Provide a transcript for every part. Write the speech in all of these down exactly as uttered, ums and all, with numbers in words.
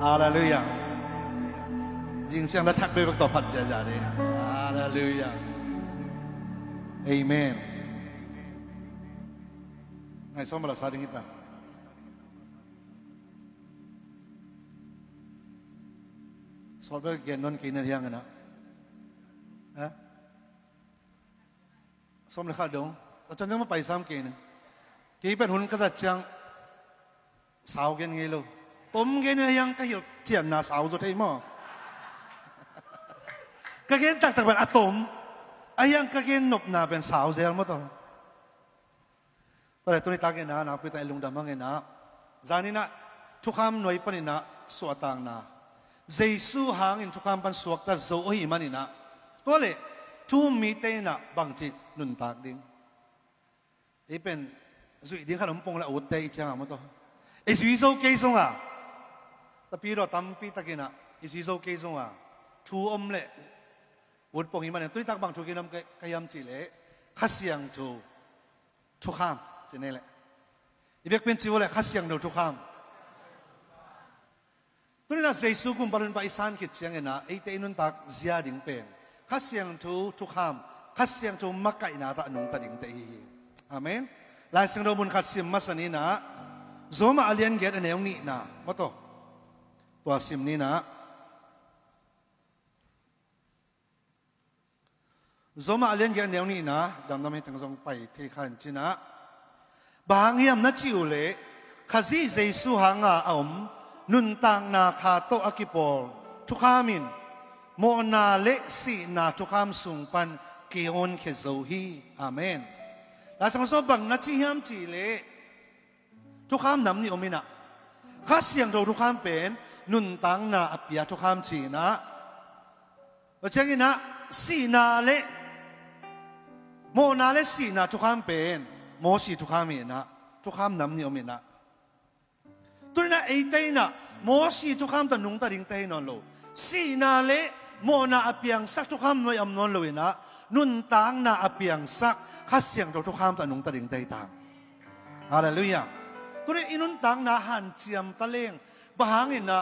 Halleluiah. Zing siang la thak bekbek tawh phat ziahziah ding. Halleluiah. Amen. Ngai sawm bala sa ding hita. Sawt bel gen non kei na hiang ina. Ha? Sawm le khat dong. Tua ciang ciang ma pai sam kei na. Kei pen hun ka zat ciang sau gen ngei lo. Tom gen ina hiang ka hilh cianna sau zaw thei maw? Ka gen taktak pen a tom. A hiang ka gen nopna pen sau zel maw tawh. Tua le tuni tak ina nakpi tak i lungdam hang ina. Zan ina thukham nuai pan ina suahtakna. Jesu hangin thukham pan suakta zo ahi man ina. Tua le thu um mite ina bangci nuntak ding. Ei pen zuih ding khat om pong le a utte i ciang a maw tawh. I zui zo kei zong a. Tapidaw tampi tak ina i zui zo kei zong a. Thu om le ut pong hi man ina. Tuni tak bang thu kinom ka hiam cih le Kha Siangtho thukham ci nei le. I biakpiin ci uh le Kha Siangtho thukham. Tuni ina Jesu gumpa hun pa i san khit ciang ina eite i nuntak zia ding pen Kha Siangtho thukham, Kha Siangtho makaihna tawh a nungta dingte hi hi. Amen. Lai Siangtho mun khat sim masa ni ina Roma a lian giat a neu nihna maw tawh. Tua sim ni ina. Roma a lian giat a neu nihna, damdam hi teng zong pai thei kha in ci ina. Bang hang hiam na cih uh leh Khazih Jesu hanga a om nuntakna kha tawh a kipawl thukham in mawhna le sihna thukham sung pan kei honkhia zo hi. Amen. Lai Siangtho sung bang na ci hiam cih leh thukham nam nih om ina. Kha Siangtho thukham pen nuntakna a pia thukham ci ina. Tua ciang ina sihna le mawhna le sihna thukham pen Mosi thukham hi ina. Thukham nam nih om ina. Tuni ina eite ina Mosi thukham tawh nungta dingte hi nawn lo. Sihna le mawhna a piangsak thukham nuai a om nawn lo ina nuntakna a piangsak Kha Siangtho thukham tawh a nungta dingte hi ta. Halleluiah. Tuni i nuntakna hanciam ta leng bang hang ina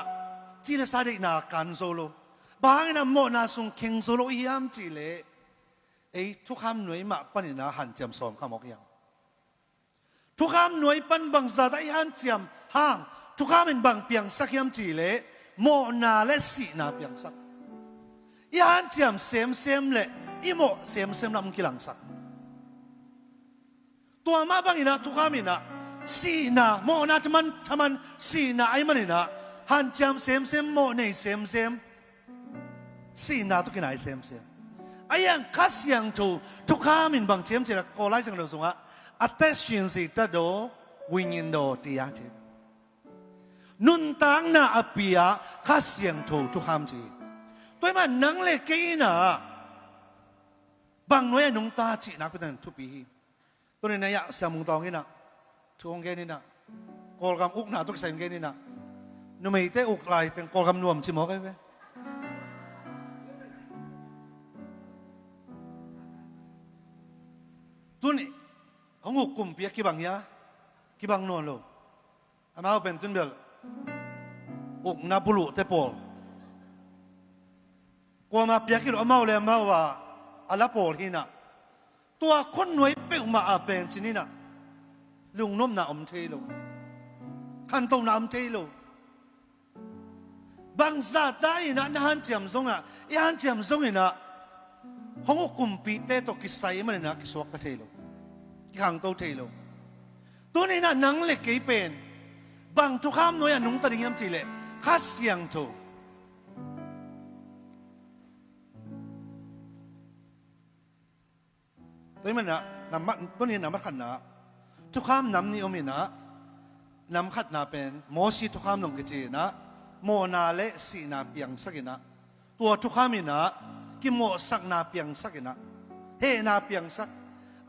ci le sa deihna kan zo lo, bang hang ina mawhna sung kheng zo lo i hiam cih leh ei thukham nuai mah pan ina hanciam sawm kha mawk hiam? Thukham nuai pan bangzah ta i hanciam hang thukham in bang piangsak hiam cih leh mawhna le sihna piangsak. I hanciam semsem le i mawh semsem lam kilangsak. Tua mah bang ina thukham ina sihna, mawhna thaman thaman sihna ahi man ina hanciam semsem, mawh nei semsem, sihna tawh kinai semsem. Ahi hang Kha Siangtho thukham in bang ci hiam cih leh Kawl Lai Siangtho sungah a teshinsi ta do winyin do ti a ci. Nuntakna a pia Kha Siangtho thukham ci. Tua ahih man nang le kei ina bang nuai a nungta cih nakpi takin thupi hi. Tuni ina ah Sia Mung Tawng ina thu hong gen ina Kawlgam ukna tawh kisai hong gen ina numeite uk lai teng Kawlgam nuam ci mawk ahi ve. Tuni hong uk kumpi a kibang hia? Kibang nawn lo. Amau pen tun bel ukna buluhte pawl kuamah piak hi lo, amau le amau a a la pawl hi ina. Tua khonnuai peuhmah a pen ci ni ina lungnopna om thei lo, khantohna om thei lo. Bangzah ta ina na hanciam zong ina, i hanciam zong ina hong uk kumpite tawh kisai man ina kisuakta thei lo, kikhangto thei lo. Tuni ina nang le kei pen bang thukham nuai a nungta ding hiam cih leh Kha Siangtho. Tua ahih man ina nambat, tuni nambat khatna thukham nam nih om ina, nam khatna pen Mosi thukham zong kici ina mawhna le sihna piangsak ina. Tua thukham ina kimawhsakna piangsak ina, hehna piangsak.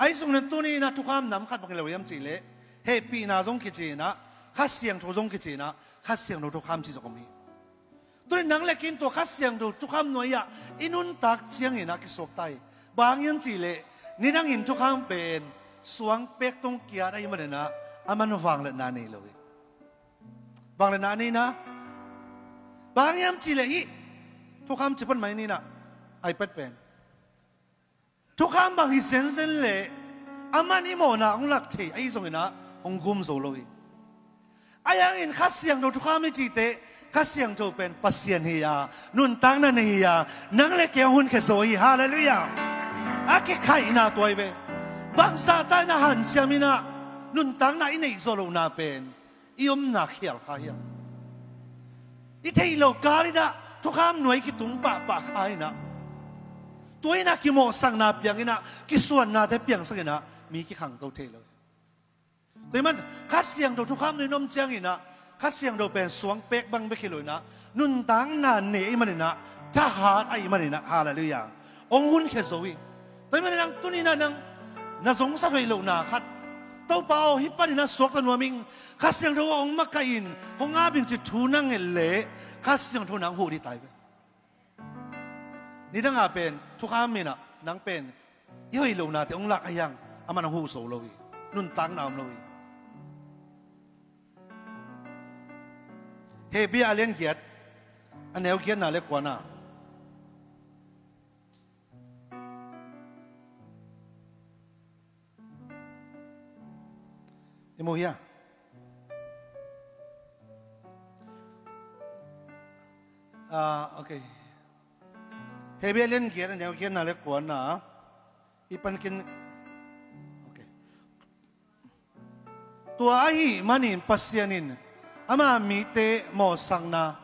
Ahi zongin tuni ina thukham nam khat bang hi lo hiam cih leh hehpihna zong kici ina, Kha Siangtho zong kici ina, Kha Siangtho thukham ci zong om hi. Tuni nang le kei in tua Kha Siangtho thukham nuai ah i nuntak ciang ina kisuakta hi. Bang hang hiam cih leh nidangin thukham pen suang pek tawh kiat ahih man ina a man vangliatna nei lo hi. Vangliatna nei ina Bang hiam cihleh hih thukham ci phot mai ni nah, iPad pen thukham bang hi zenzen leh aman i mawhna hong lak thei ahi zonginah hong gum zo lo hi. Ahi hangin Kha Siangtho thukham i cih teh Kha Siangtho pen Pasian hi a, nuntakna nei hi a, nang le kei hong hunkhia zo hi. Halleluiah. A kikhaihna tua hi ve. Bangzah ta inah hanciam inah nuntakna i neih zawh lohna pen i omna khial kha hiam? I theih loh kal inah thukham nuai kitung pahpah kha inah, tua inah kimawhsakna piang inah, kisuannate piangsak inah mi kikhangto thei lo. Tua hi man Kha Siangtho thukham nuai in om cianginah Kha Siangtho pen suang pek bang bek hi lo inah, nuntakna nei ahih maninah, thahat ahih maninah, halleluiah, hong hunkhia zo hi. Tua hi maninah nang tuninah nang na zongsak hoih lohna khat, Topa aw, hih paninah suakta nuam ing, Kha Siangtho aw hong makaih in, hong ap ing cih thu na nget leh Kha Siangtho nang huh dih ta hi ve. Nidangah pen thukham inah nang pen i hoih lohnate hong lak ahi hang, aman hong huh zo lo hi. Nuntakna om lo hi. Hebru a lian giat, a neu giatna le kuana i mu hia? Ah, okay. Hebru a lian giat, a neu giatna le kuana i pankin. Okay. Tua ahih manin Pasian in ama mite mawhsakna,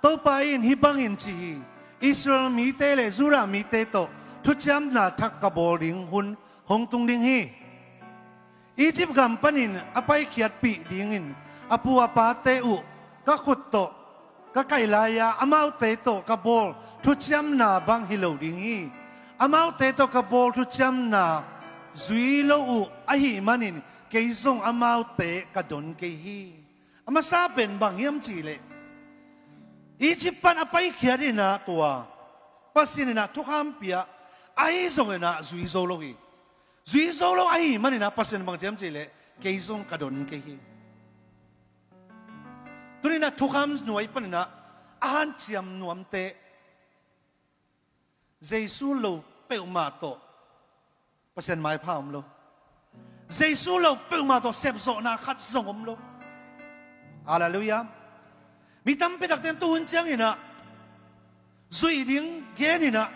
Topa in hih bangin ci hi: Israel mite le Judah mite tawh thuciamna thak ka bawl ding hun hong tung ding hi. Egypt gam panin a paikhiatpih dingin a pu a pate uh ka khut tawh ka kaih lai-a amaute tawh ka bawl thuciamna bang hi lo ding hi. Amaute tawh ka bawl thuciamna zui lo uh ahih manin kei zong amaute ka don kei hi. A masa pen bang hiam cihleh, Egypt pan a paikhiat inah tua Pasian inah thukham pia, ahi zonginah zui zo lo hi. Zui zo lo ahih maninah Pasian bang ci hiam cihleh, kei zong ka don kei hi. Tuninah thukham nuai paninah a hanciam nuamte, Jesu lo peuhmah tawh Pasian maipha om lo. Jesu lo peuhmah tawh sepzawhna khat zong om lo. Halleluiah. Mi tampi takte in tuhun cianginah zuih ding geninah,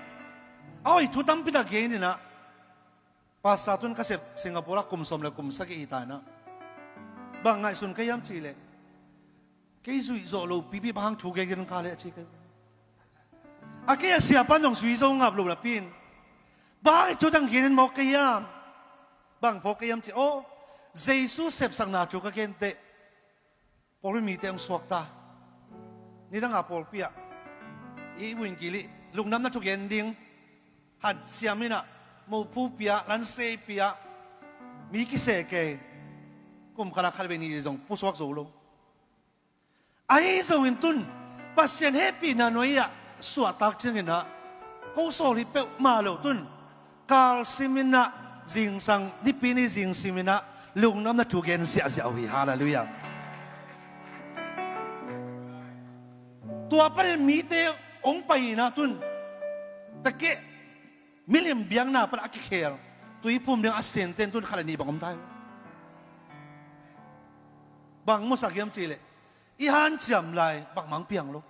a hoih thu tampi tak geninah, Pastor tun ka sep Singapore ah kum sawm le kum sagih hi ta inah, bang ngaihsun ka hiam cihleh, kei zuih zawh loh pipi bang hang thu gen gen ka leh a ci kei. A kei a siapa in zong zui zo ngap loh napi in, bang hang thu dang gen in mawk ka hiam? Bang phawk ka hiam ci, aw, Jesu sepsakna thu ka gen teh pawlpi mite hong suakta. Nidanga pawlpi ah i uin gil ih lungdamna thu gen ding hanciam inah, mophu pia, lansei pia, mi kiseh kei, kum khatah khat vei nih zong pusuak zo lo. Ahi zongin tun Pasian hehpihna nuai-ah suahtak cianginah ko sawl hi peuhmah lo tun, kalsim inah zingsang, nipi ni zingsim inah lungdamna thu gen ziahziah uh hi. Halleluiah. Tua panin mite hong pai inah tun, takeh milim biakna pan a kikhel tuiphum ding a sente in tun khat le nih bang om ta hi. Bang musak hiam cihleh, i hanciam lai bangmah hong piang lo.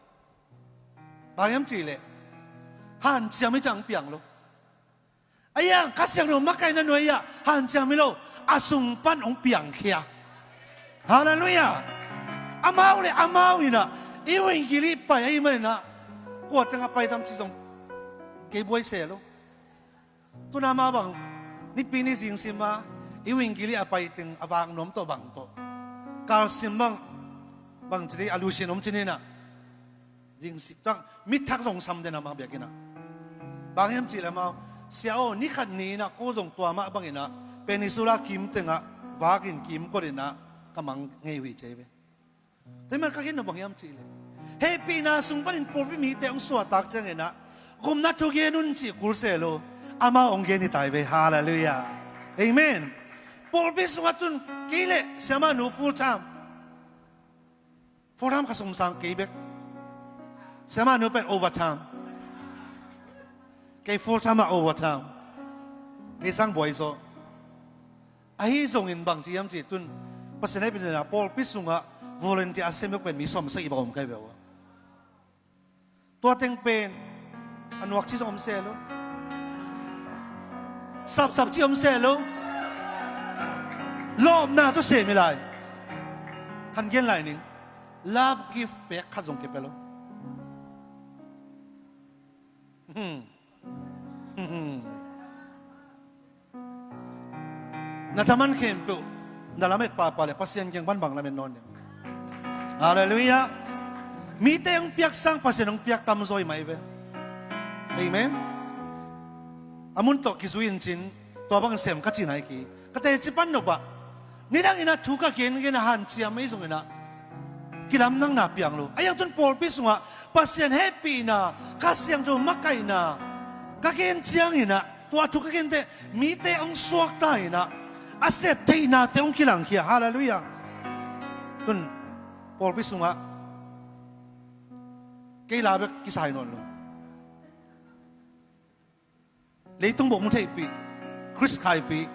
Bang hiam cihleh, hanciam hi ciang hong piang lo. Ahi hang Kha Siangtho makaihna nuai-ah hanciam hi lo, a sung pan hong piangkhia. Halleluiah. Amau le amau inah i uin gil ih pai ahih maninah, kua teng a pai tam ci zong kei buai se lo. Tuna amau bang nipi ni zingsim a i uin gil ih a pai teng a vak nuam tawh bang tawh, kalsim bang, bang ci dih, a lusin om ci ni nah. Zingsip tak, mit thak zong sam den amah biakinn ah. Bang hiam cihleh amau, sia aw, ni khat ni inah ko zong tua mah bang inah Peninsula kim tengah vakin kimkot inah ka mang ngei uh hi ci hi ve. Tua hi man ka gen nop bang hiam cihleh, hehpihna sung panin pawlpi mite hong suahtak cianginah gumna thu gen un cih kul se lo, amau hong gen hi ta hi ve. Halleluiah. Amen. Pawlpi sungah tun kei le siamah nu full time Full time kha sum sang kei bek. Siamah nu pen overtime. Kei full time ah overtime. Kei sang buai zaw. Ahi zongin bang ci hiam cih tun Pasian hehpihna pawlpi sungah volunteer a sem bek pen mi sawmsagih bang om kei bek uh. Tua teng pen a nuak ci zong om se lo. Sapsap ci om se lo. Lawpna tawh sem hi lai. Khan gen lai ning. Love gift pek khat zong kipia lo. Hmm. Hmm. Na thaman khempeuh na lamet pahpah le Pasian kiang pan bang lamet nawn ding. Halleluiah. Mite hong piak sang Pasian hong piak tamzaw hi mah hi ve. Amen. A mun tawh kizui in cin tua bangin sem ka cihna hi ki. Ka teci pan nopah nidangin a thu ka gengen a hanciam ahi zonginah kilamdanna piang lo. A hiang tun pawlpi sungah Pasian hehpihna, Kha Siangtho makaihna ka gen cianginah tua thu ka gente mite hong suakta inah a sep theihnate hong kilangkhia. Halleluiah. Tun pawlpi sungah kei la bek kisai nawn lo. Leitung bawh mu theihpih, Khrist khaipih.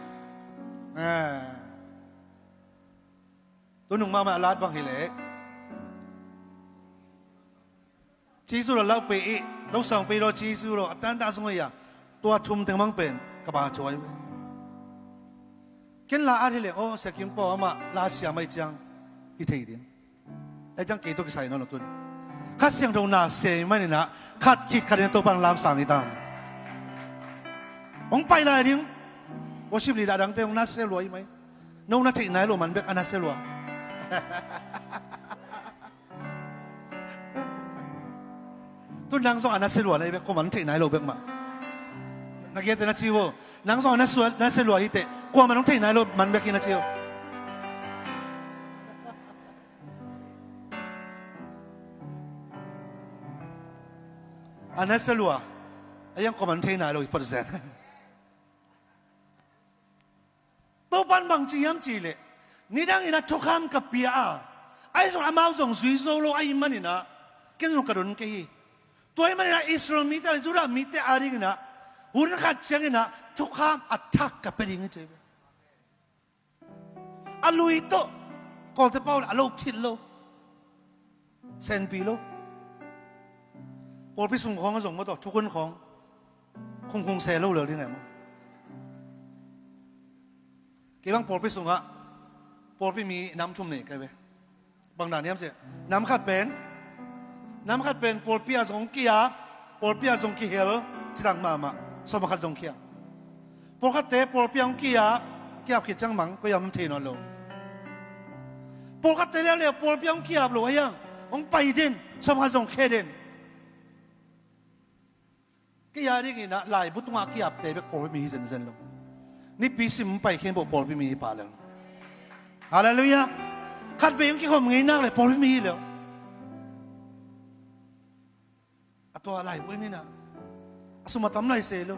Tunung mahmah a lat bang hileh Jesu lo lau pei ih lo sang pei lo Jesu lo a tanta sung ahi a tua thum teng mang pen ka ba cuai ve. Ken la at hileh aw Sia Kim Paw amah la siam ahi ciang hi thei ding. Ahi ciang kei tawh kisai nawn lo tun. Kha Siangtho na sem maninah khat khit khatin Topa lam sang hi tam. Hong pai lai ding. Worship leader dangte hong na sia lua hi mai. No na theih nai lo man bek a na sia lua. Tu nang zong a na sia lua na hi bek kuaman theih nai lo bek mah. Na giate na ci uh. Nang zong a na sia lua hi teh kuaman hong theih nai lo man bek hi na ci uh. A na sia lua a hiang kuaman hong theih nai lo hi phot zen. Topan bang ci hiam cihleh nidangin a thukham ka pia a ahi zong amau zong zui zo lo ahi maninah ken zong ka don kei hi. Tua ahi maninah Israel mite a le Judah mite a dinginah hun khat cianginah thukham a thak ka pia ding hi ci hi ve. A lui tawh kawlte pau le a lo phit lo. Senpi lo. Pawlpi sung khawng a zong maw tawh thukhun khawng khungkhung se lo lel ding e maw? Kei bang pawlpi sungah pawlpi mi nam thum nei kai ve. Bang dan hiam cih nam khat pen nam khat pen pawlpi ah zong kiap pawlpi ah zong kihel cidang mahmah sawm khat zong kiap. Pawlkhatte pawlpi ah hong kiap kiap khit ciang mang koi ah om thei nawn lo. Pawlkhatte leuleu pawlpi ah hong kiap lo ahiang hong pai den sawm khat zong khe den. Kei a dinginah laibu tungah kiapte bek pawlpi mi hi zenzen lo. Nipi sim pai khen bawh pawlpi mi hi pah leng. Halleluiah. Khatvei hong kikhom ngei nak le pawlpi mi hi lo. A tua laibu inginah a sum a tam lai se lo.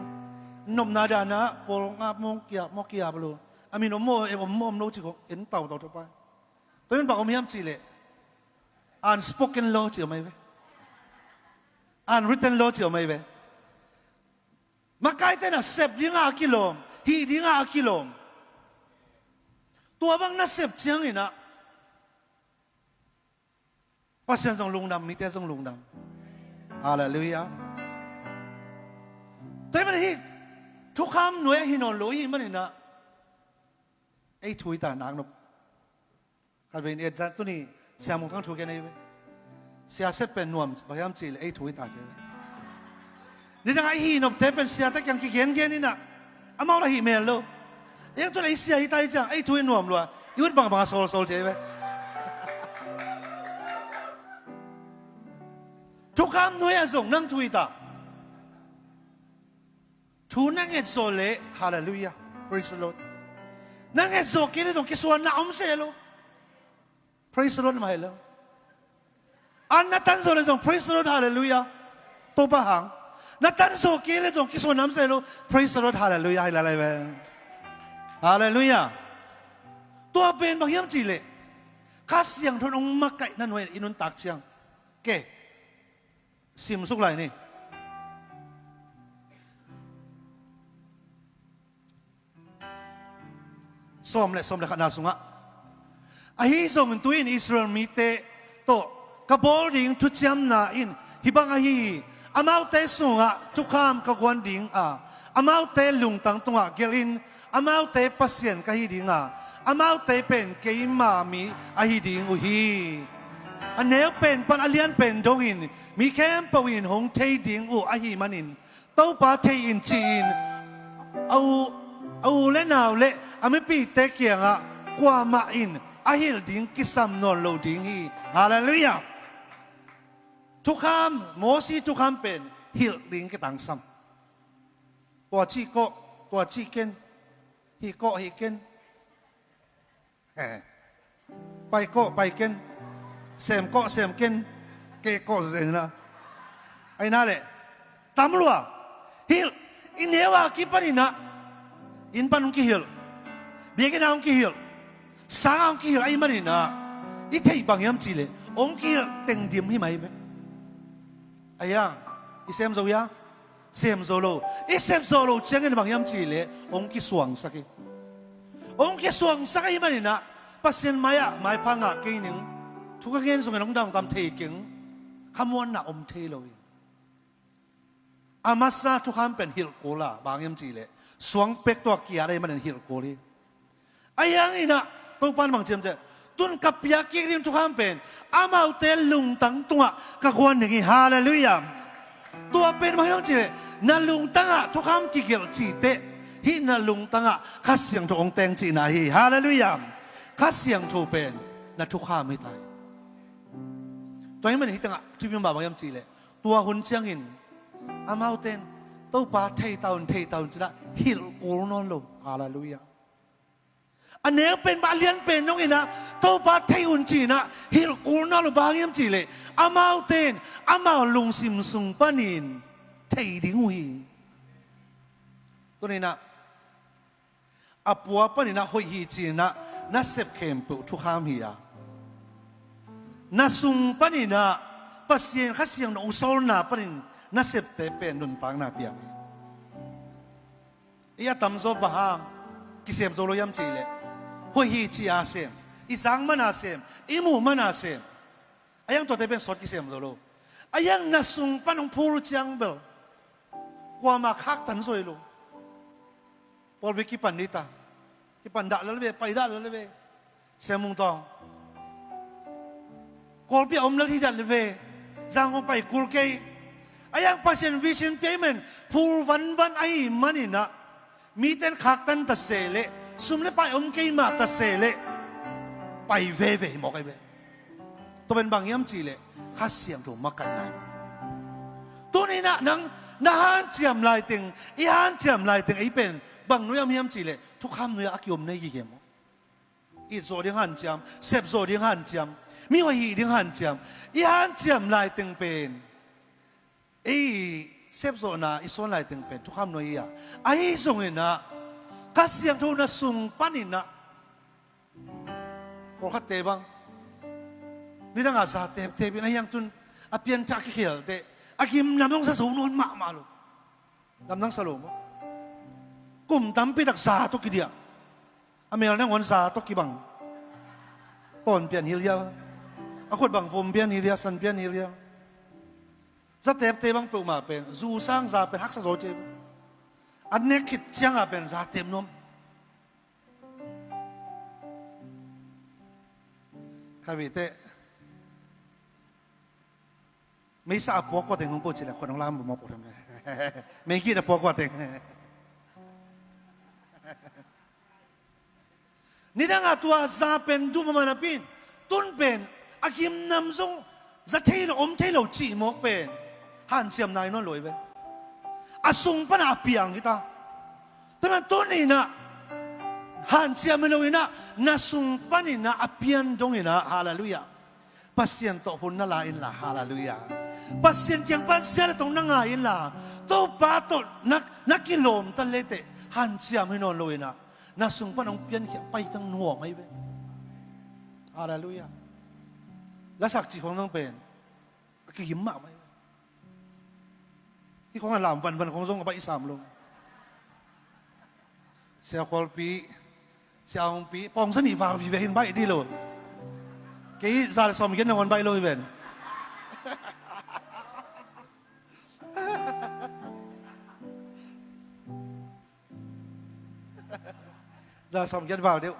Nopna danah pawl ngap mawng kiap mawk kiap lo. A min om maw em om maw om lo ci kong en tautau thawpai. Tua min bang om hiam cihleh unspoken law ci om ahi ve. Unwritten law ci om ahi ve. Makaite na sep dingah a kilawm hih dingah a kilawm. Tua bang na sep cianginah Pasian zong lungdam mite zong lungdam. Halleluiah. Tua hi man hih thukham nuai ahi nawn lo ihi maninah ei thu hi ta nak nop. Khatvei in et zan tuni siamung kang thu gen ahi ve. Sia sep pen nuam bang hiam cihleh ei thu hi ta ci ve. Nidangah i hih nopte pen siate kiang kigengen inah amau la hih mel lo. Ei tun ei sia hi ta hi ciang ei thu hi nuam lua i ut bangbang a sawlsawl ci ve. Thukham nuai ah zong nang thu hi ta. Thu na nget zawh leh halleluiah. Praise the Lord. Na nget zawh kei le zong kisuanna om se lo. Praise the Lord mah hi lo. An na tan zawh le zong praise the Lord halleluiah. Topa hang na tan zawh kei le zong kisuanna om se lo. Praise the Lord halleluiah hi lalai ve. Halleluiah. Tua pen bang hiam cihleh Kha Siangtho in hong makaih na nuai in i nuntak ciang. Ke, simsuk lai ni. Sawm le sawm le khatna sungah, ahi zongin tu-in Israel mite tawh ka bawl ding thuciamna in hih bang ahi hi. Amaute sungah thukham ka guan ding a, amaute lungtang tungah gelhin, amaute Pasian ka hi ding a, amaute pen keima mi ahi ding uh hi. A neu pen pan a lian pen dongin mi khempeuh in hong thei ding uh ahih manin, Topa thei in ci-in a u, a u le nau le a mipite kiangah kuamah in a hilh ding kisam nawn lo ding hi. Halleluiah. Thukham, Mosi thukham pen hilh ding kitangsam. Tua cih kawh, tua cih ken, hih kawh, hih ken. Pai kawh, pai ken. Sem kawh, sem ken. Keh kawh zen na. Ahi na leh tam lua. Hilh. I neu a kipanin ah inn pan hong kihilh. Biakinn ah hong kihilh. Sang ah hong kihilh ahih manin ah i theih bang hiam cih leh hong kihilh teng dim hi mai ve. Ahi hang i sem zo hia? Sem zo lo. I sep zawh loh ciangin bang hiam cih leh hong kisuangsak hi. Hong kisuangsak ahih manin ah Pasian mai-ah maipha ngah kei ning. Thu ka ngen zongin hong dang tam thei keng. Khamuanna om thei lo hi. A masa thukham pen hilh kul a, bang hiam cih leh suang pek tawh a kiat ahih manin hilh kul hi. Ahi hangin ah Topa in bang ci hiam cih leh, tun ka piak kik ding thukham pen amaute lungtang tungah ka guan ding hi. Halleluiah. Tua pen bang hiam cih leh na lungtangah thukham kigelh cih teh, hih na lungtangah Kha Siangtho hong teng cihna hi. Halleluiah. Kha Siangtho pen na thukham hi ta hi. Tua ahih manin hih tengah thupi mah bang hiam cih leh, tua hun ciangin amaute in Topa thei ta un, thei ta un ci-in ah hilh kul nawn lo. Halleluiah. A neu pen bang a lian pen dongin ah Topa thei un ci-in ah hilh kul nawn lo, bang hiam cih leh amaute in amau lungsim sung panin thei ding uh hi. Tuni-in ah a pua panin ah hoih hi ci-in ah na sep khempeuh thukham hi a, na sung panin ah Pasian Kha Siangtho hong sawlna panin na septe pen nuntakna piang hi. I a tamzaw bang hang kisem zo lo hiam cih leh, hoih hi ci-a sem, i zak man a sem, i muh man a sem. Ahi hang tuate pen sawt kisem zo lo. Ahi hang na sung pan hong phul ciang bel kuamah khaktan zo hi lo. Pawlpi kipan dih ta. Kipan dah lel ve, pai dah lel ve. Sem Mung Tawng. Kawlpi a om lel hi dah lel ve. Zangkong pai kul kei. Ahi hang Pasian vision pia ahih manin phul vanvan ahih manin ah mite in khaktan ta se leh, sum le pai om kei mah ta se leh, pai veve hi mawk ahi ve. Tua pen bang hiam cih leh Kha Siangtho makaihna hi. Tuni-in ah nang na hanciam laiteng, i hanciam laiteng ei pen bang nuai-ah om hiam cih leh thukham nuai-ah a kiom na hi kei maw? It zawh ding hanciam, sep zawh ding hanciam, mi hoih hih ding hanciam. I hanciam laiteng pen, ei sep zawhna i suan laiteng pen thukham nuai hi a, ahi zongin ah Kha Siangtho na sung panin ah, pawlkhatte bang nidang a za teptep in, ahi hang tun a pianthak a kikhial teh a gimnam zong sa zo nawn mahmah lo. Lamdang sa lo maw? Kum tampi tak za tawh kidiah. A mel nangawn za tawh kibang. Tawn pian hi lial. A khut bang vom pian hi lial, san pian hi lial. Za tepte bang peuhmah pen zu sang za pen haksa zaw cia. A nek khit ciangah pen za tep nuam. Khatvei teh meisa a puak kua teng hong pau cih leh khut hong lam mawk uh. Meigit a puak kua teng. Nidang a tua za pen duh mahmah napi-in, tun pen a gimnam zong za thei lo, om thei lo cih mawk pen hanciam nai nawn lo hi ve. A sung pan a piang hi ta. Tua manin tuni-in ah hanciam hi lo-in ah na sung panin ah a pian dongin ah, halleluiah, Pasian tawh hun na la inla, halleluiah, Pasian kiang pan siate tawh na ngai inla, Topa tawh na, na kilawm ta leteh hanciam hi nawn lo-in ah na sung pan hong piankhia paitang nuam ahi ve. Halleluiah. Lasak cih khong zong pen a kigim mahmah hi. Hih khong a lam vanvan khong zong a baih sam lo. Sia Khualpi, Sia Hongpi, pawngsa nih val vive hin baih dih lo. Kei za le sawm gen nangawn baih lo hi ven. Za sawm gen val deuh.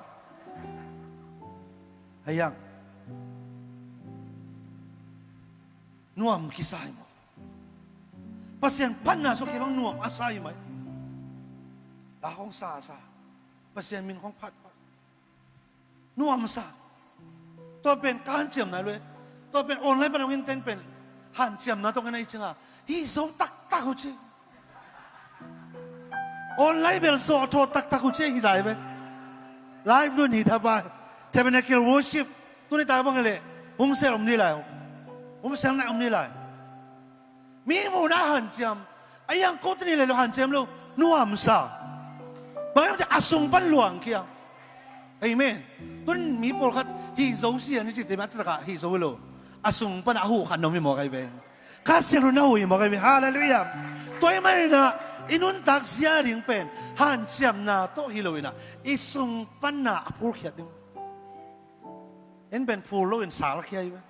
Hei hang. Nuam kisa hi maw? Pasian phatna sung kei bang nuam a sa hi mai. La khong sa a sa. Pasian min khong phat phat. Nuamsa. Tua pen ka hanciamna lue. Tua pen online pan hong in ten pen hanciamna tawh ngen a i cinga. Hih zo taktak uh ci. Online bel zawh thawh taktak uh ci hi lai ve. Live nun hi thapai. Tabernacle worship. Tuni ta bang le. Humsel om ni lai. Humsel na om ni lai. Mi muhna hanciam. A iang ko teni le lo hanciam lo. Nuamsa. Bang hiam ci a sung pan luang kiang. Amen. Tun mi pawlkhat hih zo sia ni ci te mi a takah hih zo lo. A sung pan a huh khat na om hi mawk ahi ve. Kha siang lo na huh hi mawk ahi ve. Halleluiah. Tua ahih maninah i nuntak zia ding pen hanciamna tawh hi loinah i sung panna a phulkhiat ding. En pen phul loin salkhia hi ve.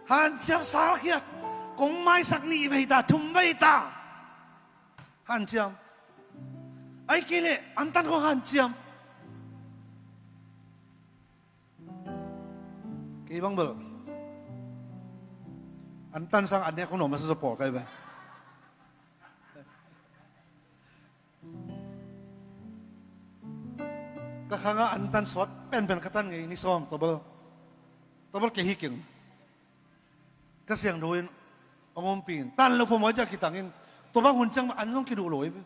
Hanciam salkhia. Kong maisak nih vei ta, thum vei ta. Hanciam. Ai kei leh antan khong hanciam. Kei bang bel antan sang an nek khong nuam masa zaw pawl kai ve. Ka khanga antan sawt penpen ka tan ngei ni sawm tobel. Tobel kei hi keng. Ka siangtho in hong ompih in tan lo phamawh ciah kitangin tua bang hun ciang an zong kiduh lo hi ve.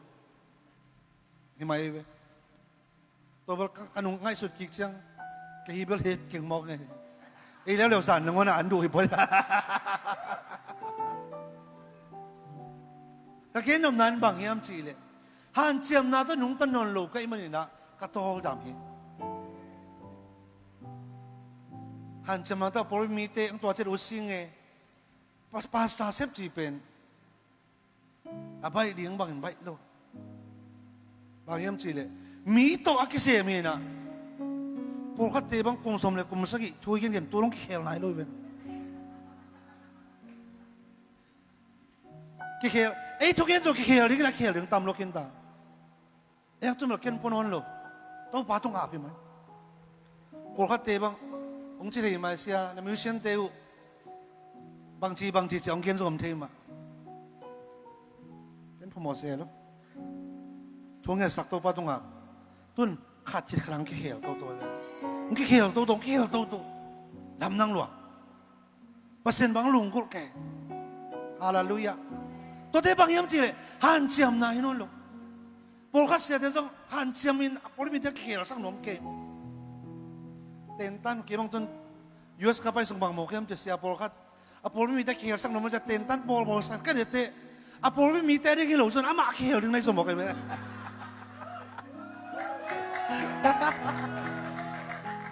Hi mai hi ve. Tua bel ka, ka nung ngaihsut kik ciang ka hi bel het keng mawk ngei. Ei leuleu zan nangawn ah an duh hi poi. Ka gen nopna in bang hiam cihleh hanciamna tawh nungta nawn lo ka hih maninah ka tawldam hi. Hanciamna tawh pawlpi mite ang tua ciat ut sing e. Pas-, pastor sep ci pen a baih ding bangin baih lo. Bang hiam cihleh mi tawh a kisem hinah pawlkhatte bang kum sawm le kum sagih thu i gengen tu dong kikhel nai lo hi ven. Kikhel ei thugen tawh kikhel ding inah kikhel ding tam lo khinta. Eng tumel ken pua nawn lo. Topa tung ap hi mai. Pawlkhatte bang hong ci thei mai sia na musiciante uh bangci bangci cia hong gen zom thei mah. Ken phamawh se lo. Thu ngetsak Topa tung ap. Tun khat khit khat hong kikhel toto ve. Hong kikhel toto, hong kikhel toto. Lamdang luang. Pasian bang lunggulh kei. Halleluiah. Tuate bang hiam cihleh hanciamna hi nawn lo. Pawlkhat siate zong hanciamin a pawlpi mite a kikhelsak nuam kei. Tentan kei bang tun U S ka pai sung bang mawk hiam ci sia pawlkhat a pawlpi mite a kikhelsak nuam ciah tentan pawlpawlsak ka dete. A pawlpi mite a ding hi lo cun amah a kihel ding na hi zaw mawk ahi ve.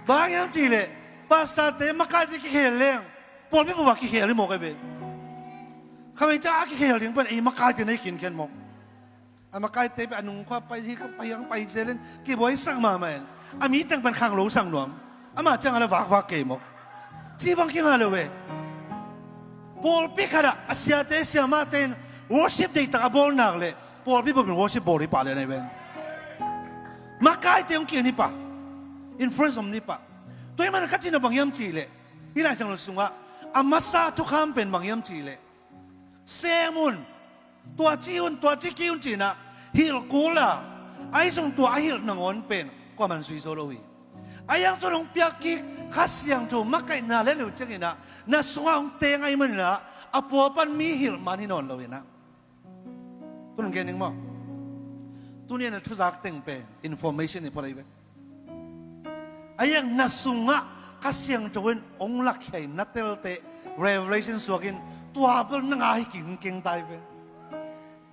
Bang hiam cihleh pastorte makaite kihel leng pawlpi bup a kihel hi mawk ahi ve. Khavei ca a kihel ding pan ei makaite na hi khinkhen mawk. A makaite pen a nungkhua pai hi ka pai ang pai zelin kibuaisak mahmah in a mi teng pan khang lo sang nuam. Amah ciang a la vakvak kei mawk. Ci bang kinga lo ve. Pawlpi khatah a siate siamahte in worship deitak a bawl nak leh pawlpi bupin worship bawl hi pah le na hi ve. Makaite hong kian hi pah. Influence om ni pah. Tua hi man ka cina bang hiam cihleh hih Lai Siangtho sungah a masa thukham pen bang hiam cihleh sem un, tua ci un, tua ci kei un cinah hilh kul a, ahi zong tua a hilh nangawn pen kuaman zui zo lo hi. A iang tun hong piak kik Kha Siangtho makaihna le leu cianginah na sungah hong teng ahi maninah a pua pan mi hilh man hi nawn lo inah. Tun gen ning maw? Tuni a na thuzak teng pen information i pua dai ve. A iang na sungah Kha Siangtho in hong lakhia in na telte revelation suakin tua bel na ngah hi kingkeng tai ve.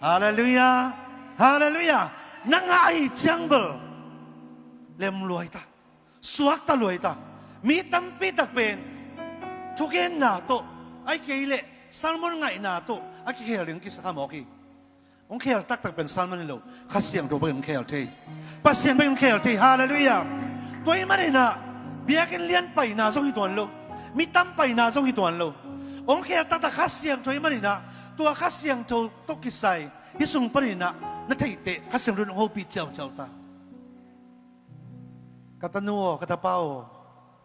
Halleluiah. Halleluiah. Na ngah hi ciang bel lemluai ta. Suakta luaita. Mi tampi tak pen thugenna tawh, ahih kei leh sermon ngaihna tawh a kikhel ding kisakha mawk hi. Hong khel taktak pen sermon hi lo, Kha Siangtho bangin hong khel thei. Pasian bangin hong khel thei. Halleluiah. Tua ahih maninah biakinn lian paina zong hi tuan lo, mi tam paina zong hi tuan lo. Hong khel taktak Kha Siangtho ahih maninah tua Kha Siangtho tawh kisai hih sung paninah na theihte Kha Siangtho in hong hopih ciauciau ta. Ka tanu aw, ka tapa aw,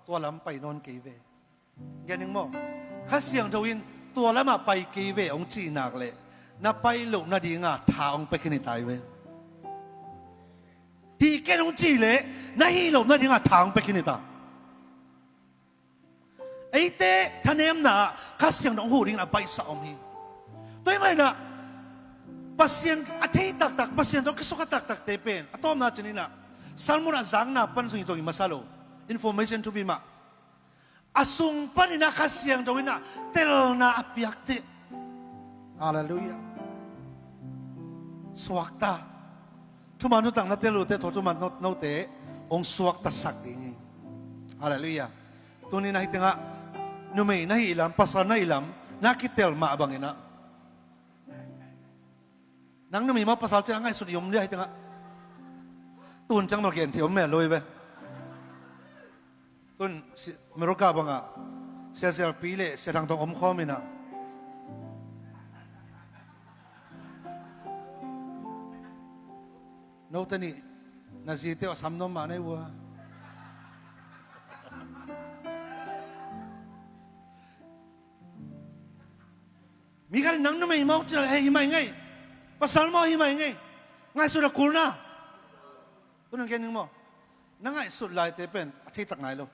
tua lam pai nawn kei ve. Gen ning maw? Kha Siangtho in tua lamah pai kei ve hong cih nak leh na pai loh nadinga tha hong pia khin hi ta hi ve. Hih ken hong cih leh na hih loh nadinga tha hong pia khin hi ta. Eite thanemna ah Kha Siangtho hong huh dingin a baihsa om hi. Tua ahih maninah Pasian a thei taktak, Pasian tawh kisukha taktakte pen a tawpna cininah sermon a zakna pan zong hi tawh hi masa lo, information thupi mah. A sung paninah Kha Siangtho inah telna a piak teh. Halleluiah. Suakta. Thuman thutak na tel uh teh, tua thuman no, note hong suaktasak ding hi. Halleluiah. Tuni na hih tengah numei na hih lam, pasal na hih lam na kitel mah banginah, nang numei mah pasal ciang a ngaihsut i om dia hih tengah. Tun ciang mal gen thei om mel lo hi ve. Tun si-, America bangah Sia Sialpi le Sia Thang Tawng om khawm inah, note nih na zite aw sam nuam mah na hi uh a. Mi khat in nang numei maw ci leh, hei, hi mai ngei. Pasal maw, hi mai ngei. Ngaihsut a kulna. Tun hong gen ning maw? Na ngaihsut laite pen a theitak nai lo.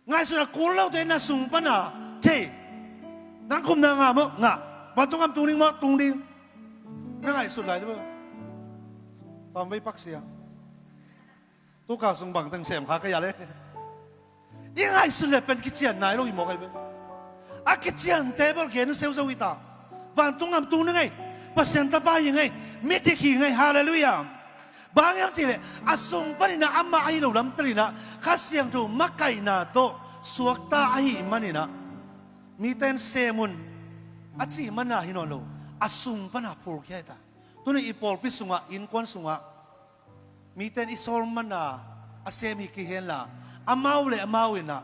Ngaihsut a kul lote na sung pana thei. Nang khumna ngah maw? Ngah. Vantung gam tung ding maw? Tung ding. Na ngaihsut lai lo. Pamvei paksia. Tukal sung bangteng sem kha ka hia le. I ngaihsut le pen kician nai lo hi mawk ahi ve. A kiciante bel gen seuzo hi ta. Vantung gam tung ding ei. Pasian tapa hi ngei. Midik hi ngei. Halleluiah. Bang hiam cihleh a sung paninah amah ahi lo lamtalinah Kha Siangtho makaihna tawh suakta ahih maninah mite in sem un a cih mana hi nawn lo. A sung pana phurkhia hi ta. Tuni i pawlpi sungah, innkuan sungah mite in i sawl mana a sem hi kei henla, amau le amau inah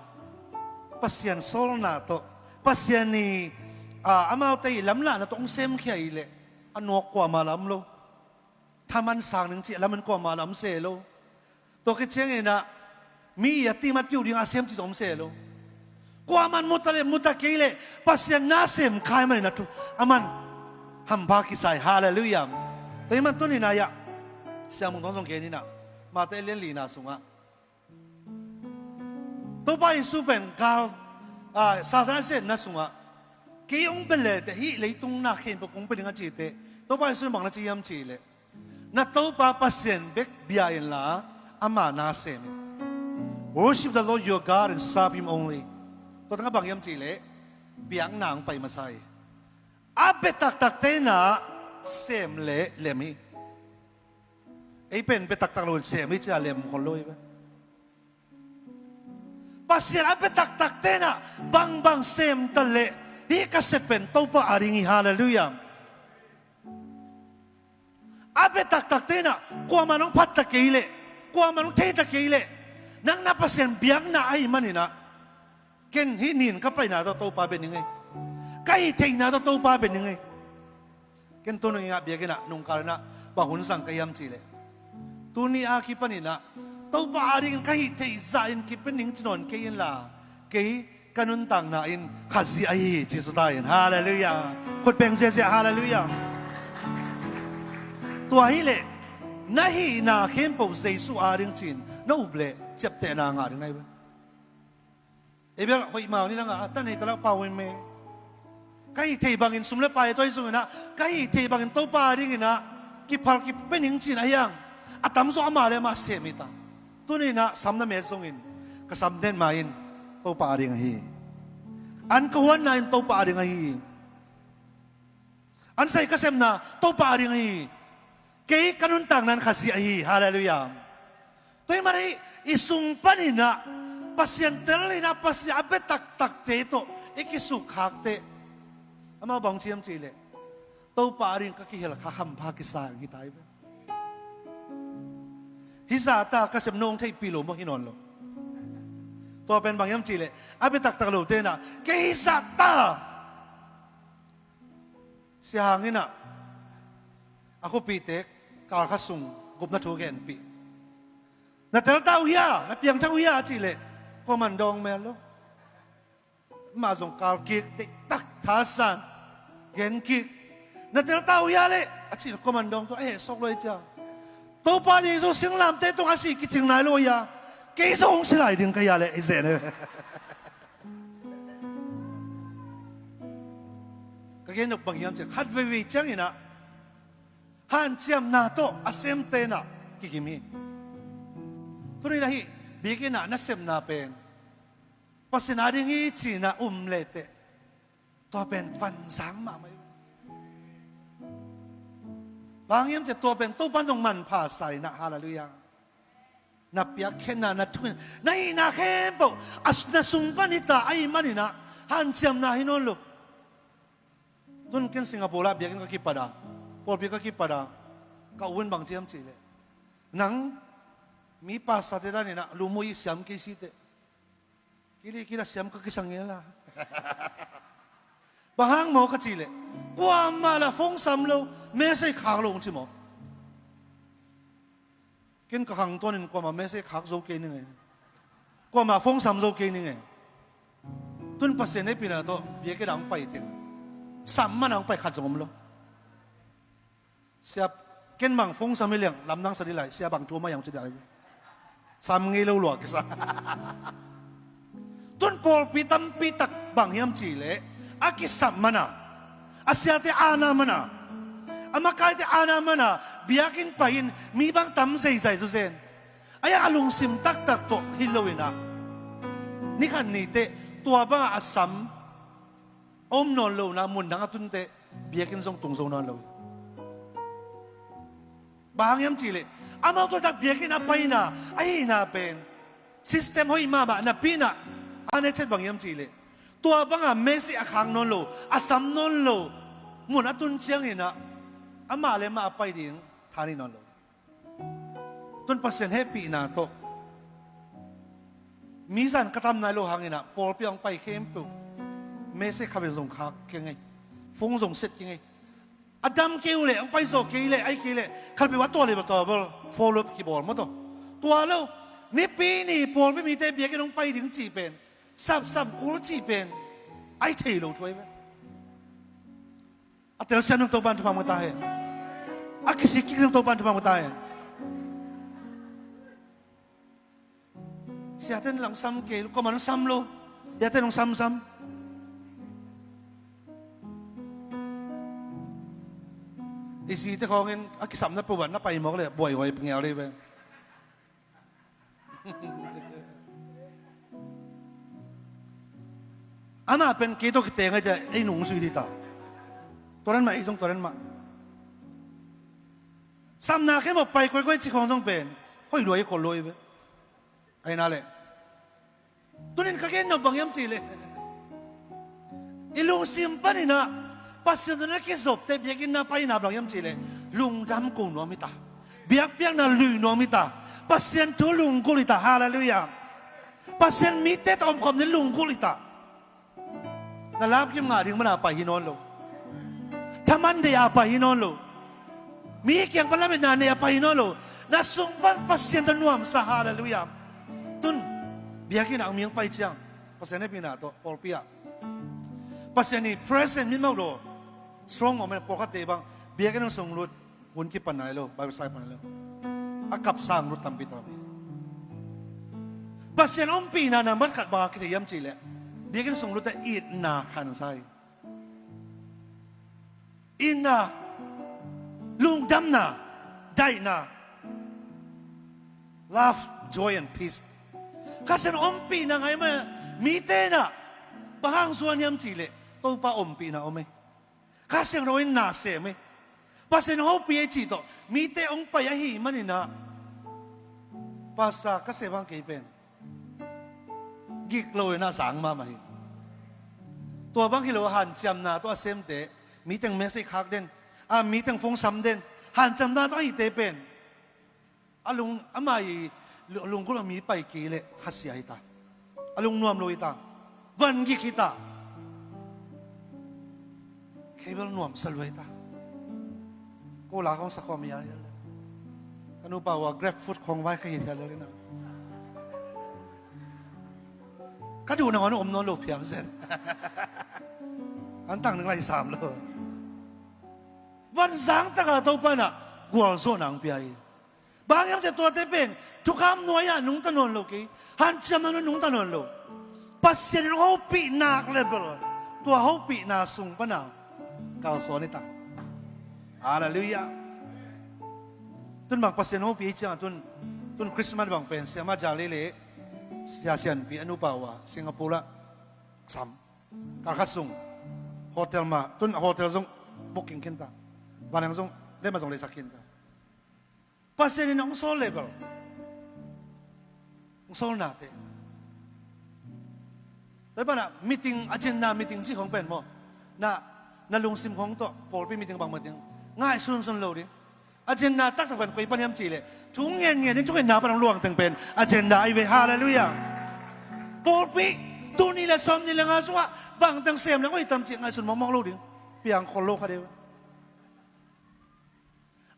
Pasian sawlna tawh, Pasian i, a, amaute i lamlahna tawh hong semkhia hileh a nuak kuamah la om lo. Thaman sang ning cih a lamen kuamah la om se lo. Tua khit cianginah mi i a timat piuh dingah a sem cih zong om se lo. Kuaman muta le muta kei leh Pasian na sem khai maninah thu aman hampha kisai. Halleluiah. Tua hi man tuninah iah Siamung Thawng zong geninah Mate lian lina sungah Topa Jesu pen gal, a, Satan a setna sungah kei hong bia leteh hih leitung na khempeuh kong pia ding a citeh Topa Jesu in bang na ci hiam cihleh, na Topa Pasian bek bia inla amah na sem in. Worship the Lord your God and serve him only. Tua tangah bang hiam cihleh biakna hong pai masa hi. A bia taktakte inah sem le lem hi. Ei pen bia taktak loin sem hi cia lem khol lo hi ve. Pasian a bia taktakte inah bangbang sem ta leh hih ka sep pen Topa a ding hi. Halleluiah. A bia taktakte inah kuaman hong phat ta kei leh, kuaman hong thei ta kei leh, nang na Pasian biakna ahih maninah ken hih nin ka paina tawh Topa bia ning ei. Ka hih theihna tawh Topa bia ning ei. Ken tuni ngah biakinnah nungkalinah bang hun zang ka hiam cihleh, tuni a kipaninah Topa a dingin ka hih theih zahin kipia ning ci nawn kei inla, kei ka nuntakna in Khazih ahi hi ci suta in. Halleluiah. Khut beng ziahziah. Halleluiah. Tua hileh na hihna khempeuh Jesu a ding ci-in na up leh ciaptehna ngah ding na hi ve. Ei bel hoih mau ni na ngah a, tan hei ta lah pau in me. Ka hih theih bangin sum le pai a tuai zunginah ka hih theih bangin Topa a dinginah kiphal kipia ning ci-in a hiang a tamzaw amah le amah sem hi ta. Tuninah sam na met zongin ka sam den ma in Topa a ding ahi hi. An ka huanna in Topa a ding ahi hi. An sai ka sepna Topa a ding ahi hi. Kei ka nuntakna in Khazih ahi hi. Halleluiah. Tua hi mah i sung panin ah Pasian tel in ah Pasian a bia taktakte tawh i kisukkhakte, amau bang ci hiam cih leh, Topa ading ka kihel kha hampha kisa hi ta hi ve. Hih zahta ka sem nong theihpih lo maw, hi nawn lo. Tua pen bang hiam cih leh, a bia taktak lote in ah kei hih zahta Sia Hang in ah a khuapihte kal khat sung gupna thu genpih. Na telta uh hia, na piangthak uh hia a cih leh, kuaman dawng mel lo. Amah zong kal kik, deihtak thasan gen kik. Na telta uh hia leh a cih leh, kuaman dawng tua, a heh suak lo hi cia. Topa Jesu singlamteh tungah a si kicing nai lo hia, kei zong hong si lai ding ka hia leh, i zen e. Ka gen nop bang hiam cih leh, khat veivei ciangin ah hanciamna tawh a semte in ah kikim hi. Tuni-in ah hih biakinn ah nasepna pen Pasian ading hi ci-in ah um leteh, tua pen vanzang mahmah hi. Bang hiam cih leh, tua pen Topa in zong manpha sa in ah, halleluiah. Na piakkhiatna, na thukhenna, na hihna khempeuh a, na sung pan hi ta ahih manin ah hanciamna hi nawn lo. Tun ken Singapore ah biakinn ka kipat a, pawlpi ka kipat a, ka u in bang ci hiam cih leh, nang mi pastorte dan in ah lum uh hi, siam kei siteh. Kei leh kei lah siam ka kisa ngel a. Bang hang maw ka cih leh, kuamah lah phone sam lo, message khak lo hong ci maw. Ken ka khangtuanin kuamah message khak zo kei ning e. Kuamah phone sam zo kei ning e. Tun Pasian hehpihna tawh biakinn ah hong pai teng, sam man a hong pai khat zong om lo. Sia, ken bang phone sam hi leng lamdang sa dih lai, sia bang thu om a hiam ci dih lai. Sam ngei lo lua kisa. Tun pawlpi tampi tak bang hiam cih leh, a kisap man a, a siate aana man a, a makaite aana man a, biakinn pai-in mi bang tam zeizai zawzen. Ahi a lungsim taktak tawh hi lo in ah, ni khat ni teh tua bangah a sam a om nawn lo in ah, mun dang a tun teh biakinn zong tung zo nawn lo hi. Bang hang hiam cih leh, amau tua tak biakinn a paina, a hihna pen system hoih mahmah napi in ah, a nechet bang hiam cih leh, tua bangah message a khak nawn lo, a sam nawn lo mun a tun ciangin ah, amah le amah a pai ding tha nei nawn lo. Tun Pasian hehpihna tawh mi zan ka tam nai lo hangin ah, pawlpi ah hong pai khempeuh message khat pen zong khak kei ing ei, phone zong set kei ing ei. A dam kei uh leh, hong pai zawh kei leh, ahih kei leh khat peuh a tua leh tua bel follow up kibawl maw tawh. Tua lo, Nipi ni pawlpi mite biakinn hong pai ding cih pen, sapsap kul cih pen, a hi thei lo thu ahi ve. A telsiam ding Topa in thupha hong pia ta hen. A kisik kik ding Topa in thupha hong pia ta hen. Siate in lah hong sam kei lo, kuamah hong sam lo. Siate in hong samsam. I zite khawngin a kisapna peuh ah na pai mawk leh buaihuai ngial dih ve. Amah pen kei tawh kiteng a, ei nung zui dih ta. Tua dan mah, ei zong tua dan mah. Sapna khempeuh pai koikoi ci khawng zong pen hoih lua hi, khol lua hi ve. Ahi na leh, tunin ka gen nop bang hiam cih leh, i lungsim panin ah Pasian tawh na kizopte biakinn na paina bang hiam cih leh, lungdam ko nuam hi ta. Biakpiakna lui nuam hi ta. Pasian thu lunggulh hi ta. Halleluiah. Pasian mite tawh omkhawm ding lunggulh hi ta. Na lamkim ngah ding man a pai hi nawn lo. Thaman deih a pai hi nawn lo. Mi kiang pan lametna neih a pai hi nawn lo. Na sung pan Pasian tawh nuamsa. Halleluiah. Tun biakinn ah mi hong pai ciang, Pasian hehpihna tawh pawlpi ah Pasian i present mi mawk lo. Strong om e, pawlkhatte bang biakinn hong sung lut, hun kipan nai lo, Bible study pan nai lo. A kapsa hong lut tampi tawm hi. Pasian ompihna nambat khat bang a kithei hiam cih leh, biakinn sung lut teh itna khansa hi. Itna, lungdamna, daihna, love, joy and peace. Kha Siangtho ompihna ngai mah, mite in ah bang hang zuan hiam cih leh, Topa ompihna om e. Kha Siangtho in na sem e. Pasian hopih e cih tawh mite hong pai ahih manin ah, Pastor ka sem bang kei pen gik lo in a zang mahmah hi. Tua bang hi lo, hanciamna tawh a semte, mi teng message khak den, a mi teng phone sam den, hanciamna tawh a hite pen a lung, ama i lu-, lunggulh a mi pai kei leh khasia hi ta. A lungnuam lo hi ta. Van gik hi ta. Cable nuamsa lua hi ta. Ko la khong sa khawm hi a, ka nupa ua GrabFood khong vai kha hi a lel ina. Ka duh nangawn om nawn lo phial zen. An tang ning lai sam lo. Van zang taka Topa in a gualzawhna hong pia hi. Bang hiam cih leh tuate pen thukham nuai-ah nungta nawn lo kei, hanciamna nuai nungta nawn lo. Pasian in hong hopih nak le bel, tua hopihna sung pana kalsuan hi ta. Halleluiah. Tun bang Pasian hong hopih hi ciangah tun, tun Christmas bang pen Siamah Jali le Sia Sianpi a nupa uh a Singapore ah sam. Kal khat sung hotel mah, tun hotel zong booking khin ta. Vaneng zong, lema zong leisak khin ta. Pasian in hong sawl le bel, hong sawlnate. Tua hi pana meeting, agenda meeting cih khong pen maw, na, na lungsim khong tawh pawlpi meeting bang meeting ngaihsunsun lo ding. Agenda taktak pen koi pan hiam cih leh thu ngenngen in thungetna pan hong luang teng pen agenda ahi ve. Halleluiah. Pawlpi tul nih le sawmnih le nga sungah bangteng sem leng hoih tam cih ngaihsun mawkmawk lo ding. Piang khol lo kha deuh.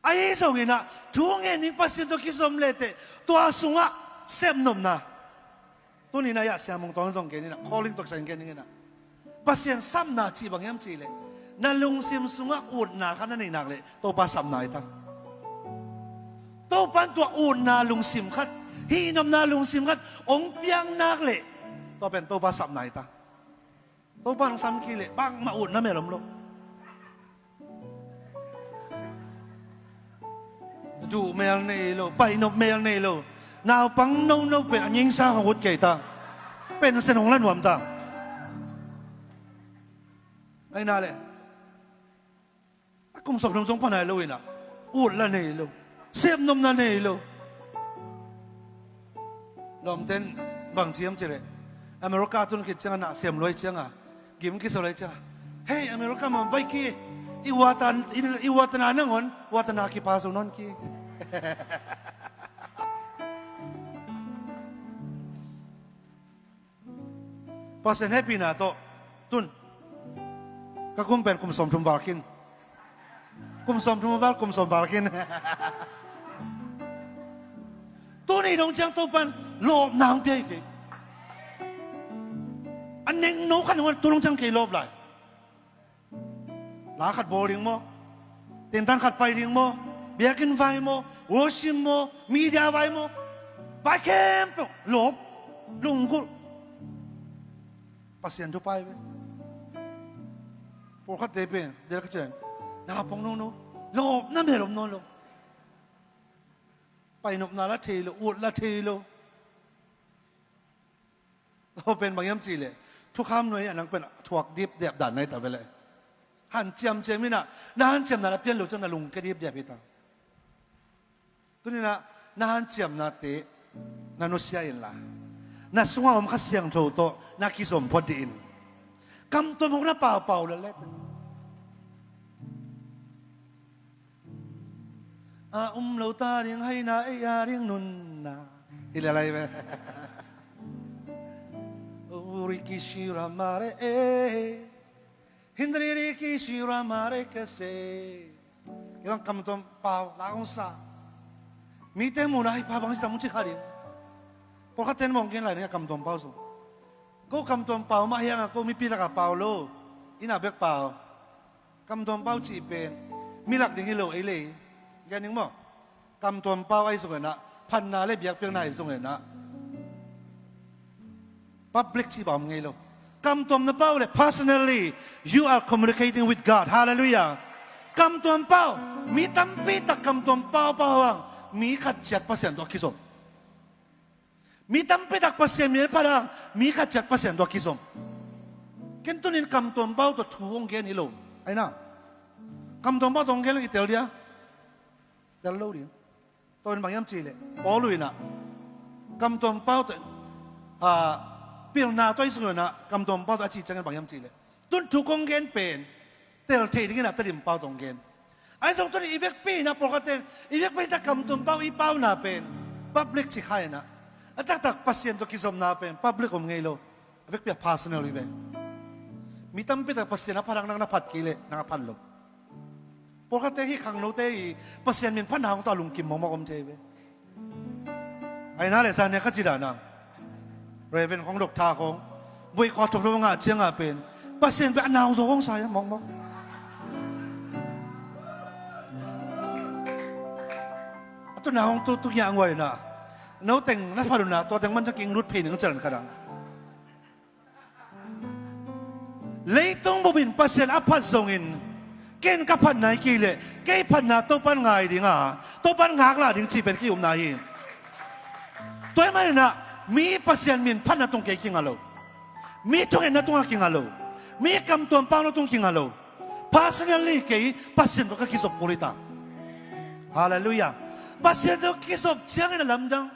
Ahi zongin ah thu ngen ding Pasian tawh kizom lehteh tua sungah sepnopna. Tuni-in ah Sia Mung Tawng zong gen in ah, calling tawh kisai gen ding in ah, Pasian sapna cih bang hiam cih leh na lungsim sungah utna khat na neih nak leh Topa sapna hi ta. Topa in tua utna lungsim khat, hihnopna lungsim khat hong piak nak leh tua pen Topa sapna hi ta. Topa in hong sam kei leh bangmah utna mel om lo. Duh mel nei lo, painop mel nei lo. Naupang nono pen a ngingsa hong ut kei ta. Pension hong la nuam ta. Ahi na leh a kum sawmthum zong pha nai lo in ah, ut la nei lo, sepnopna nei lo. Lawmten bang ci hiam cih leh America tun khit ciangah na sem luai ciangah gim kiso lai ciangah, "Hei, America mah baih kei, i uata, i, i uatana nangawn uatana kipa zo nawn kei." Pasian hehpihna tawh tun ka kum pen kum sawmthum val khin. Kum sawmthum val, kum sawm val khin. Tuni dong ciang Topa in lawpna hong pia hi kei. A nengno khat nong tu dong ciang kei lawp lai. La khat bawl ding maw? Tentan khat pai ding maw? Biakinn vai maw? Worship maw? Media vai maw? Vai khempeuh lawp, lunggulh. Pasian thupha hi ve. Pawlkhatte pen del ka cian, naupang nono, lawpna mel om nawn lo. Painopna la thei lo, ut la thei lo. Tua pen bang hiam cih leh thukham nuai-ah nang pen thuak dipdiap dan na hi ta ve leh. Hanciam ciam in ah, na hanciamna na pian lo ciang na lungkia dipdiap hi ta. Tuni-in ah na hanciamnate na nusia inla, na sungah om Kha Siangtho tawh na kizom phot dih in. Kamtuam hong na paupau lel leh a um lo ta ding, haina ei a ding nunna hi lel lai ve. Uri kishira mare e, hindriri kishira mare kese. Kei bang kamtuam pau la hong sa. Mite muhna hei pha bang si tam ci kha ding. Pawlkhatte mong gen lai ning a kamtuam pau sung. Ko kamtuam pau mah hiang a, ko mipi lakah pau lo, inn ah bek pau. Kamtuam pau cih pen milak ding hi lo ei lei. Gen ding maw? Kamtuam pau ahi zongin ah, phatna le biakpiakna ahi zongin ah, public cih bang om ngei lo. Kamtuamna pau le personally you are communicating with God. Halleluiah. Kamtuam pau, mi tampi tak kamtuam paupau hang mi khat ciat Pasian tawh a kizom. Mi tampi tak Pasian min a phat hang mi khat ciat Pasian tawh a kizom. Ken tunin kamtuam pau tawh thu hong gen hi lo. Ahi na, kamtuam pau tawh hong gen lo i tel dia? Tel lo ding. Tua in bang hiam cih leh Paul in ah Kamtuam Pau tawh, ah, pilna tawh i sungah kamtuam pau tawh a cih ciangin bang hiam cihleh, tun thu kong gen pen tel theih dingin a Tedim pau tawh hong gen. Ahi zong tuni i vekpi inah pawlkhatte, i vekpi inah kamtuam pau i pauna pen public ci kha inah, a taktak Pasian tawh kizopna pen public om ngei lo. A vekpi a personal hi ve. Mi tampi tak Pasian a phat hang nang na phat kei leh nang a phat lo. Pawlkhatte hih khangnote i Pasian min phatna hong tawh a lungkim mawkmawk om thei ve. Ahi na le zan nia ka ci dahna, Reverend khong, Doctor khong, buai khua thawpthawp ngah ciangah pen Pasian pen a nau zaw hong sa ia mawkmawk. A tuna hong tu tu ngiah nguai na, no teng na phat uh na, tua teng man ciang ki ing lut phei ning cian khat ah. Leitung bup in Pasian a phat zongin, ken ka phat nai kei leh kei phatna Topan ngai ding a, Topan ngaklah ding cih pen kei upna hi. Tua ahih maninah mi Pasian min phatna tung kei kinga lo. Mi thungetna tungah kinga lo. Mi kamtuam pau lo tung kinga lo. Personally kei Pasian tawh ka kizop kul hi ta. Halleluiah. Pasian tawh kizop ciangin a lamdang.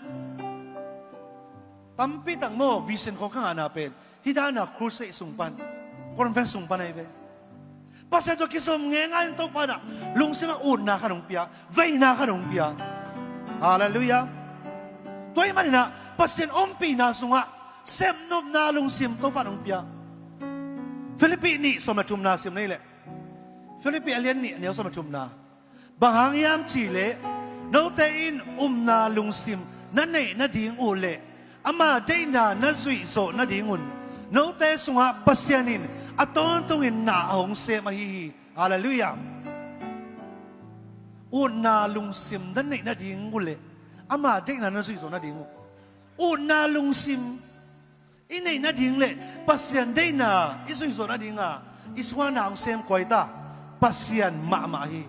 Tampi tak maw, vision khong ka ngahna pen hih dana crusade sung pan, conference sung pan ahi ve. Pasian tawh kizom ngeingai in Topa inah lungsim ah utna khat hong pia, veina khat hong pia. Halleluiah. Tua ahih maninah Pasian ompihna sungah sepnopna lungsim Topa in hong pia. Philippi nih sawm le thumna sim nei leh, Philippi a lian nih a neu sawm le thumna. Bang hang hiam cihleh, note in upna lungsim na neih nading uh le ama deihna na zuih zawh nadingun note sungah Pasian in a tawntungin na a hong sem ahi hi. Halleluiah. Utna lungsim na neih nading uh le ama deihna na zuih zawh nading uh. Utna lungsim i neih nading le Pasian deihna i zuih zawh nadinga i sungah na hong sem kua hi ta? Pasian mahmah hi.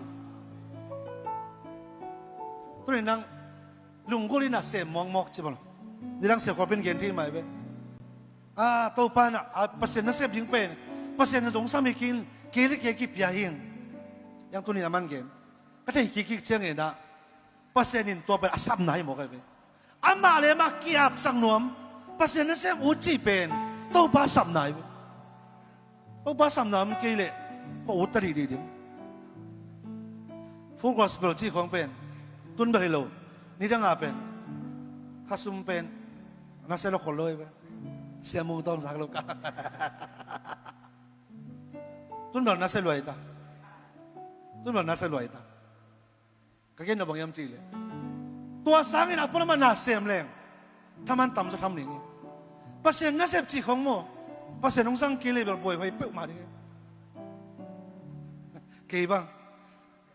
Tuni nang lunggulh inah sem mawkmawk ci bang lo. Nidang siakhuapi in gen thei mai ve. A, Topa inah, a, Pasian nasep ding pen Pasian in zong sam hi kei, kei le kei kipia hi. Yang tuni a man gen ka thei kikkik ciangin ah Pasian in tua pen a sapna hi mawk ahi ve. Amah le amah ki-apsak nuam, Pasian nasem ut cih pen Topa sapna hi ve. Topa sapna om kei leh kua ut ta dihdih ding. Full Gospel cih khong pen tun bel hi lo. Nidanga pen khasum pen nasia lo khol lo hi ve. Siamung tawnsak lo ka. Tun bel nasia luai ta. Tun bel nasia luai ta. Ka gen na bang hiam cihleh, tua sangin a pualamah na sem leng thaman tamzaw tham ning hi. Pasian nasep cih khong maw, Pasian hong sang kei leh bel buaihuai peuhmah ding hi. Kei bang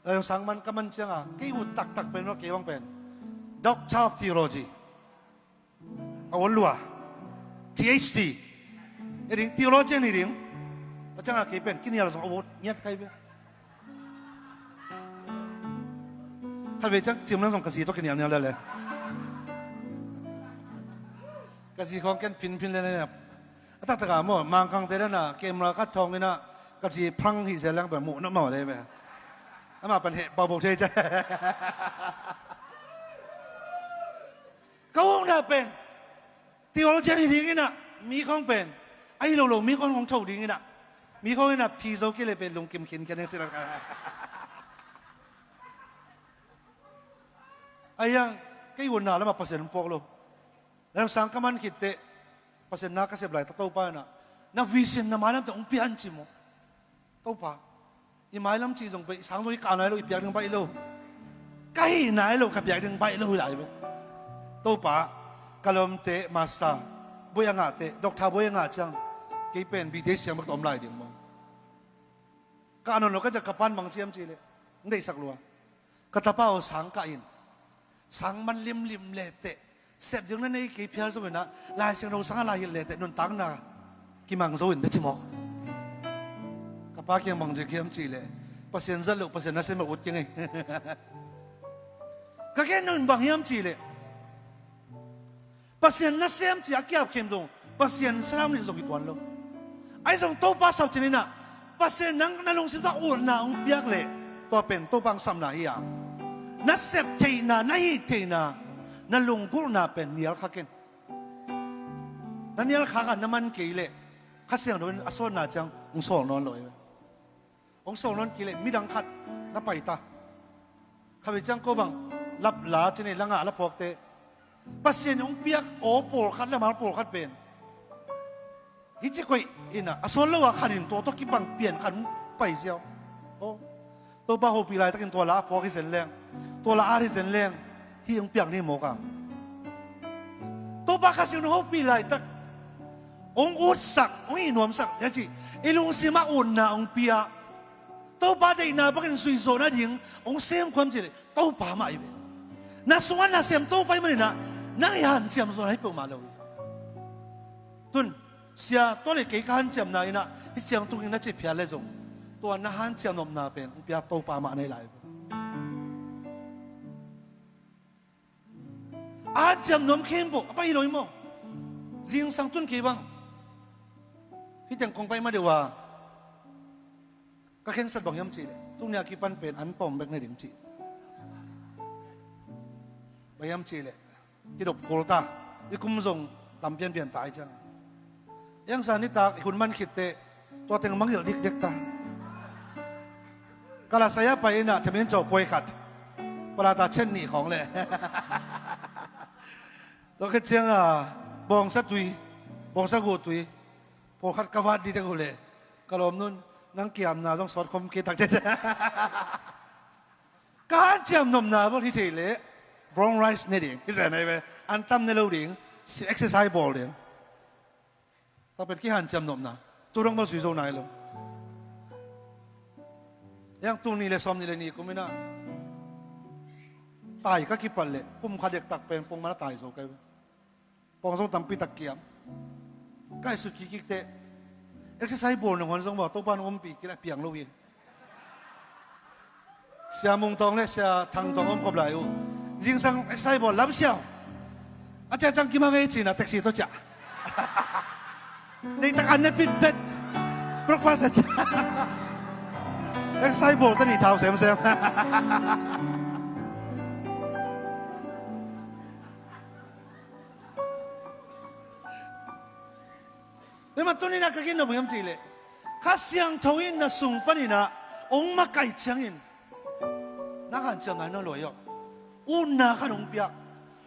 lai sang man ka man cianga kei ut taktak pen maw, kei bang pen Doctor of Theology. A ol lua. T H D. Hi ding, theologian hi ding. A cianga kei pen kinial zong a ut ngiat kai ve. Khat vei ciang cim lang zong ka zi tawh kinialnial le le. Ka zi khawng ken phinphin le le. A taktaka maw, Mangkangte dana camera ka thawng inah ka zi phrang hih zel lang pen muh na maw le ve. Amah pen heh paubau thei ciah. Ka ukna pen theologian hi dinginah mi khawng pen ahi lolo mi khawng hong tho dinginah mi khawng inah phi zo kei le pen lungkim khinkhian hi a ci lo. Ahi hang kei utna lamah Pasian hong puak lo. Lamsang ka man khitteh Pasian na ka sep lai ta Topa inah na vision na mailam teh hong pia an ci maw? Topa, i mailam cih zong pen i sang zong i kah nai lo, i piak ding baih lo. Ka hih nai lo, ka piak ding baih lo hi lai ve. Topa, ka lawmte master buai a ngahte, doctor buai a ngah ciang kei pen bide siang bek ta om lai ding maw? Kah nawn lo ka ciah ka pan bang ciam cihleh hong deihsak lua. Ka tapa aw sang kah in. Sang man limlim leteh sep ding na nei kei phial zonginah Lai Siangtho sangah lai hilh leteh nuntakna kimang zo in na ci mawk. Ka pa kiang bang ci hiam cihleh Pasian zat loh Pasian nasem loh ut kiang ei. Ka gen nun bang hiam cihleh Pasian nasem ci a kiap khem zong Pasian salam nih zong hi tuan lo. Ahi zong Topa sap cininah Pasian nang na lungsim tawh utna hong piak leh tua pen Topa hong sapna hi a, na sep theihna, na hih theihna, Na lunggulhna pen nial kha ken. Na nial kha kha na man kei leh Kha Siangtho in a sawtna ciang hong sawl nawn lo hi ve. Hong sawl nawn kei leh midang khat na pai ta. Kha ve ciang ko bang lap la ci nei la ngah la phuakte Pasian hong piak aw pawlkhat le mal pawlkhat pen hi ci koih inah a sawl lo a khat in tua tawh kibang pian khat hong pai ziau. Aw Topa hopih laitakin tua la a phuak hi zen leng, tua la a hi zen leng, hih hong piak ni mawk a. Topa Kha Siangtho hopih laitak hong utsak, hong ihnuamsak hi a ci. I lungsim ah utna hong pia. Topa deihna bangin zuihzawh nading hong sem khuam cih leh Topa mah hi ve. Na sungah nasem Topa hi maninah nang i hanciam zawh na hi peuhmah lo hi. Tun sia tua le kei ka hanciamna inah hi ciang tungin na cih phial le zong tua na hanciam nopna pen hong pia Topa mah na hi lai. A hanciam nuam khempeuh a pai hi lo hi maw? Zingsang tun kei bang hih teng kong pai ma deuh a ka khensat bang hiam cih leh tuni a kipan pen an tawm bek na ding cih. Bang hiam cih leh kidop kul ta. I kum zong tam pianpian ta ai ciang iang sa nitak i hun man khitte tua teng mangilh dikdek ta. Ka la saya pai inah themin cawpuai khat palata chet nih khawng le tua khat cianga bawngsa tui, bawngsa guh tui pawlkhat ka vat dikdek uh leh ka lawmnun nang kiamna zong sawt khom kei tak cet. Ka hanciam nopna bawl hi thei leh brown rice ne ding hi zen ahi ve. An tam ne lo ding, si exercise bawl ding. Tua pen kihanciam nopna tu dong bawl sui zo nai lo. Yang tul nih le sawm nih le nih kum inah tai ka kipat leh kum kha dektak pen pongman a tai zo kai ve. Pawng zong tampi tak kiam. Ka i sut kikkikte exercise bawl nangawn zong baw Topa nong ompih kila piang lo hi. Sia Mung Tawng le Sia Thang Tawng om khop lai uh. Zingsang exercise bawl lam siau a ciah ciang kimang ei cina taxi tawh ciah. Deitak an ne pitpet breakfast a ciah. Exercise bawl ta nih thau semsem. Tua mah tuninah ka kin nop hiam cih leh Kha Siangtho in na sung paninah hong makaih ciangin na hanciam nai nawn lo hi aw. Utna khat hong piak,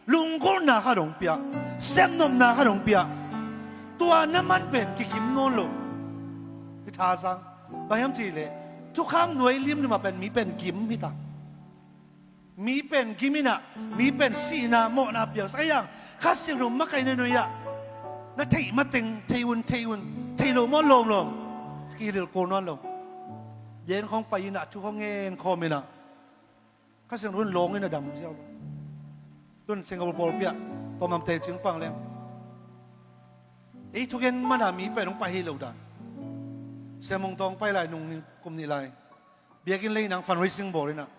lunggulhna khat hong piak, sepnopna khat hong piak. Tua na man pen kikim nawn lo. Kitha sang bang hiam cih leh thukham nuai limlim ah pen mi pen gim hi ta. Mi pen gim inah mi pen sihna mawhna piangsak a hiang Kha Siangtho makaihna nuai-ah na theih mateng thei un thei un thei lo maw lawmlawm. Kihilh kul nawn lo. Biakinn khawng pai inah thu khawng ngen khawm inah Kha Siangtho in lawng inah dam ziau lo. Tun Singapore pawlpi ah tawmnamte cing pang leng ei thugen mana mi pen hong pai hi lo dan. Sia Mung Tawng pai lai nung kum nih lai. Biakinn lei nang fundraising bawl inah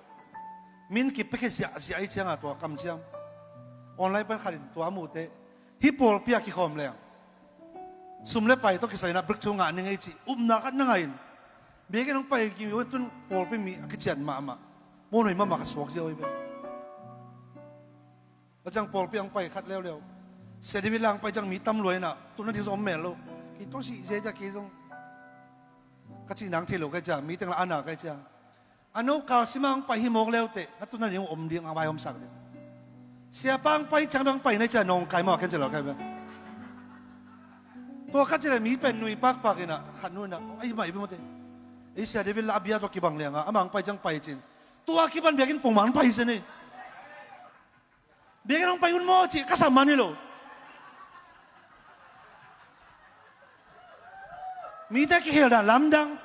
min kip pekhe ziahziah i cianga tua kamciam online pan khatin tua mute hi pawlpi a kikhawm leng sum le pai tawh kisai inah brik thu ngah ning ei cih upna khat na ngah in biakinn hong pai kim tun pawlpi mi a kician mahmah muanhuai mahmah ka suak ziau hi ve. A ciang pawlpi ang pai khat leuleu. Sia David lang pai ciang mi tam luai inah tun a ding zong om mel lo. Kei tua sih zia cia kei zong ka cih nang thei lo kai cia mi teng la ana kai cia. A no kalsima ang pai hi mawk leuteh na tun a ding om ding a vai omsak ding. Siapa ang pai ciang bang pai na cia nawng kai maw a ken cia lo kai bang. Tua khat cia le mi pen nui pakpak inah khat nu inah ai mah i bimawte. Ei Sia David la a bia tua kibang lianga amang pai ciang pai cin. Tua kipan biakinn pongman pai sene. Biakinn hong pai un maw cih ka sam man hi lo. Mite kikhel dan lamdang.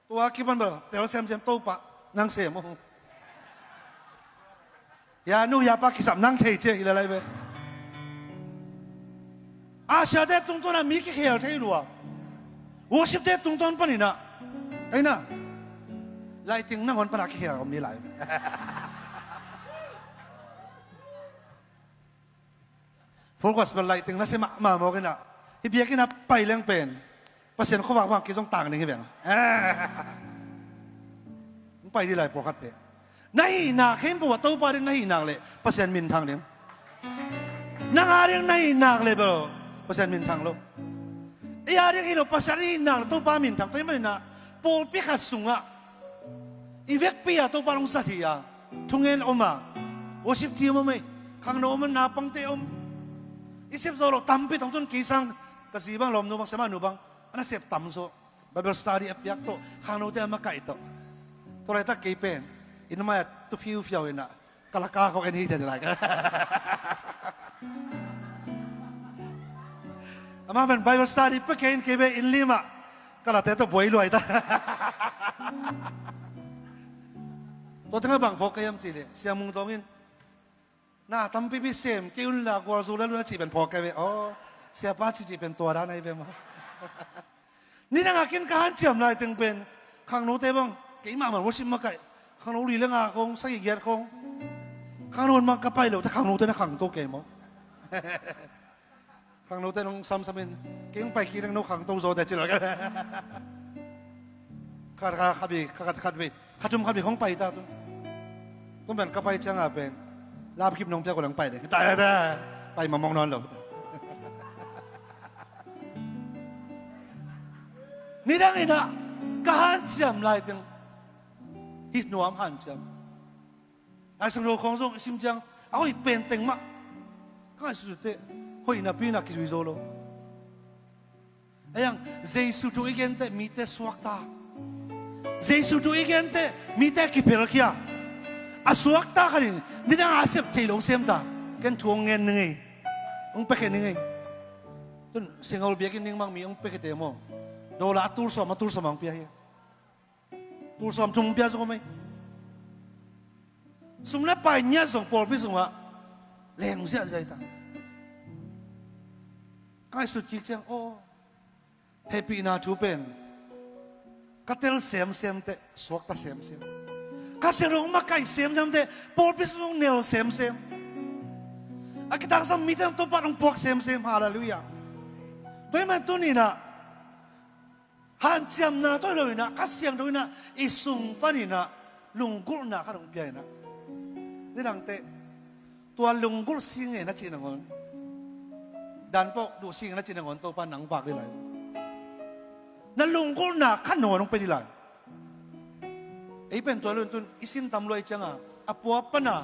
Tua kipan bel tel semsem Topa nang sem uh. Ya nu ya pa kisap nang thei cia hi lalai ve. Asia te tungtawn a mi kikhel thei lua. Worship te tungtawn paninah eina laiting nangawn pana kikhel om ni lai. Full Gospel laiting na sia mahmah mawk inah hi biakinn a pai leng pen Pasian khuavak bang kizong tang ding hi veng. Hong pai dih lai pawlkhatte. Na hihnak khempeuh ah Topa ding na hihnak leh Pasian minthang ding. Nang a ding na hihnak leh bel Pasian minthang lo. Ei a ding hi lo, Pasian hihnak leh Topa minthang. Tua ahih manin ah pawlpi khat sungah i vekpi a Topa hong zat hi a, thungen om a, worship team om ei, khangno om, naupangte om. I sep zo lo tampi tawh, tun kei sang ka zi bang, lawmnu bang, siamahnu bang, a nasep tam zaw. Bible study a piak tawh, khangnote a makaih tawh. Tua laitak kei pen inn mai ah tu phiufiau in ah, ka laka khawng en hi den lai ka. Amah pen Bible study pia kei in, kei pen inn lim ah ka late tawh buai luai ta. Tua tengah bang phawk ka hiam cih leh, Sia Mung Tawng in, "Na tampipi sem kei un la, gualzo lel un," a cih pen phawk ka hi ve. Aw, siapa cihcih pen tua dan ahi ve maw. Nidang a ken ka hanciam lai teng pen, khangnote bang, keimah man worship makaih, khangno li le nga khawng, sagih giat khawng, khangno bang ka pai lo te, khangnote na khangto kei maw. Khangnote nong samsam in, kei hong pai kik leng no khangto zaw te ci lo. Khat, khat, khat vei, khat, khat vei, khat thum khat vei khawng pai ta tu. Tua pen ka pai ciang a pen, lapkip nong piak uh leng pai ding. Ta, ta, pai mamawng nawn lo. Nidang in ah ka hanciam lai teng, hih nuam hanciam. Laisiangtho khawng zong i sim ciang a hoih pen teng mah ka ngaihsut teh, hoih napi in ah kizui zo lo. Ahi hang Jesu thu i gen teh mite suakta. Jesu thu i gen teh mite kiphelkhia. A suakta khat in nidang a sep thei lo hong sem ta. Ken thu hong ngen ning ei. Hong piakhia ning ei. Tun Singapore biakinn ding bang mi hong piakhiate maw. Dollar a tul sawm, a tul sawm hong pia hi. Tul sawm thum pia zong om ei. Sum le pai ngiat zong pawlpi sungah leng ziahziah hi ta. Ka ngaihsut kik ciang, aw, hehpihna thu pen ka tel semsem teh, suakta semsem. Ka sep lo hong makaih semsem teh, pawlpi sung hong nel semsem. A kitangsam mite hong Topa hong puak semsem. Halleluiah. Tua ahih man tuni in ah hanciamna tawh hi lo in ah, Kha Siangtho in ah i sung panin ah lunggulhna khat hong pia in ah. Nidang teh tua lunggulh sing e na cih nangawn, dan pawh duh sing e na cih nangawn Topa nang vak ding lai. Na lunggulhna khat nangawn hong pia ding lai. Ei pen tua lo in tun i sin tam luai ciang a, a pua pan a,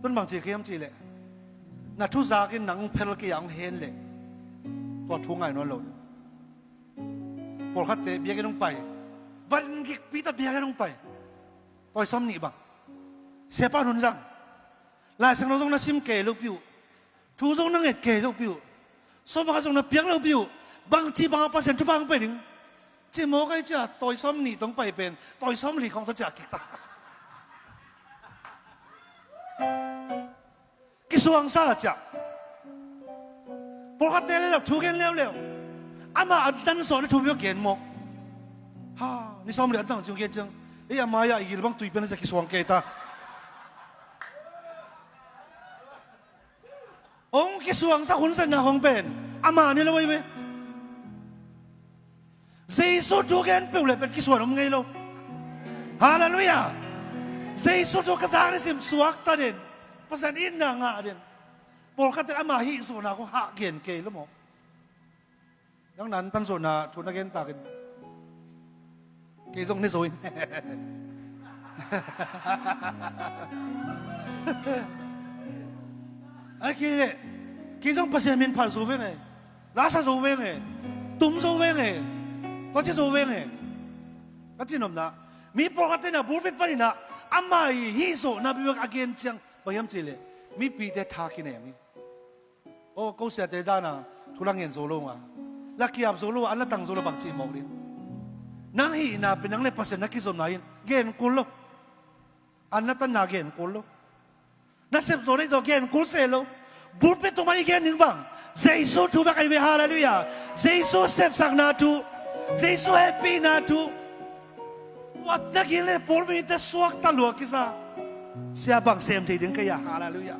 tun bang ci ka hiam cih leh, na thu zak in nang hong phel kei a hong hen leh tua thu ngai nawn lo ding. Pawlkhatte biakinn hong pai, van gikpi ta biakinn hong pai, tawi sawm nih bang, siapa hun zang, Laisiangtho zong na sim kei lopi uh, thu zong na nget kei lopi uh, sawm khat zong na piak lopi uh, bangci bang a Pasian thupha hong pia ding. Cimawk ahi cia tawi sawm nih tawh hong pai pen tawi sawm li khawng tawh ciah kik ta. Kisuangsa ciah. Pawlkhatte le lo thu gen leuleu. Ama an tan sawh le thu pia gen mawk. Ha, ni sawm li an tan ciang gen ciang, ei, ama ia i gil bang tui pian a cia kisuang kei ta. Hong kisuangsak hunsanna hong pen ama ni lo ahi ve. Jesu thu gen peuh le pen kisuan om ngei lo. Halleluiah. Jesu thu ka zak ni sim suakta den. Pasian itna ngah den. Pawlkhatte ama hih suahna khong hah gen kei lo maw. Nang na an tan zawhna thu na gen takin kei zong ne zo in. Ai kei le, kei zong Pasian min phal zo veng e, lasa zo veng e, tum zo veng e, tua ci zo veng e. Ka ci nopna, mi pawlkhatte na pulpit panin ah ama i hih zawhna bibek a gen ciang bang hiam cih leh mipite tha kinem hi. Aw, ko siate dana thu la ngen zo lo nga, la kiap zo lo, an la tang zo lo bang cih mawk ding. Nang hihna pen nang le Pasian na kizopna in gen kul lo. An na tanna gen kul lo. Na sep zo neih zo gen kul se lo. Bulpi tungah i gen ding bang Jesu thu bek ahi ve. Halleluiah. Jesu sepsakna thu, Jesu hehpihna thu. Tua na gen le pawlpi mite suakta lua kisa. Sia bang sem thei ding kei a, halleluiah.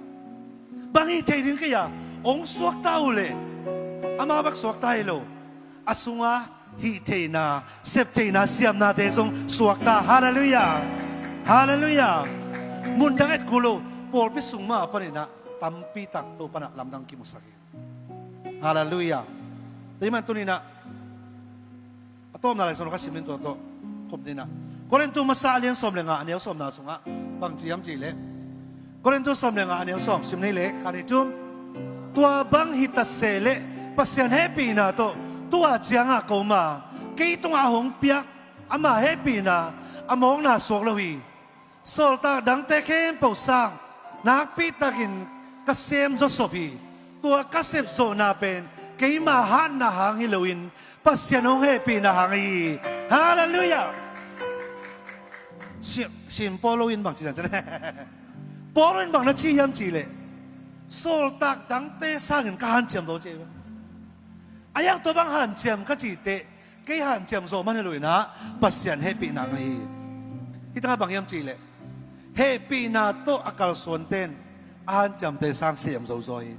Bang hih thei ding kei a, hong suakta uh le ama bek suakta hi lo, a sunga hih theihna, sep theihna, siamnate zong suakta, halleluiah. Halleluiah. Mundang et kul lo, pawlpi sung mah paninah tampi tak Topa in ah lamdang kimusak hi. Halleluiah. Tua ahih man tuninah a tawpna Lai Siangtho khat sim ning, tua tawh khop ninah. Korintu masa a lian sawm le nga, a neu sawmna sungah bang ci hiam cihleh, Korintu sawm le nga, a neu sawm, sim ni leh, khat, nih, thum. Tua bang hi ta se leh Pasian hehpihna tawh tu-a ciangah ka om a, kei tungah a hong piak ama hehpihna a mawkna suak lo hi. Sawltak dangte khempeuh sang nakpi takin ka sem zawsop hi. Tua ka sep zawhna pen keima hatna hang hi loin Pasian hong hehpihna hang hi. Halleluiah. Sim, sim Paul in bang ci dan cian. Paul in bang na ci hiam cihleh, sawltak dangte sangin ka hanciam zaw ci hi. A hiang tua bang hanciam ka cih teh, kei hanciam zaw man hi loinah Pasian hehpihna ngai hi. Hih tangah bang hiam cihleh, hehpihna tawh a kalsuante in a hanciamte sang sem zo zaw hi.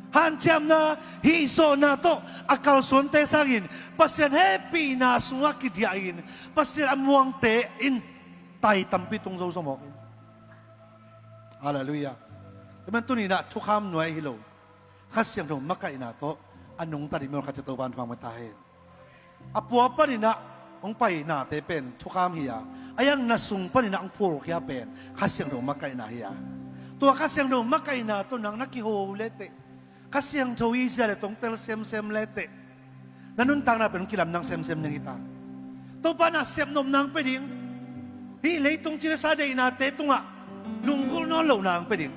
Hanciamna, hihzawhna tawh a kalsuante sangin Pasian hehpihna sungah kidiahin Pasian a muangte in tai tampi tung zo zaw mawk hi. Halleluiah. Tua ahih man tuninah thukham nuai hi lo, Kha Siangtho makaihna tawh a nungta ding mi khat ciat Topa in thupha hong pia ta hen. A pua paninah hong pai nate pen thukham hi a, a hiang na sung paninah hong phulkhia pen Kha Siangtho makaihna hi a. Tua Kha Siangtho makaihna tawh nang na kiho leteh, Kha Siangtho i zia le tong tel semsem leteh, na nuntakna pen hong kilamdang semsem ding hi ta. Topa in ah sepnopna hong pia ding. Hih leitung cilesa deihnate tungah lunggulh nawn lohna hong pia ding.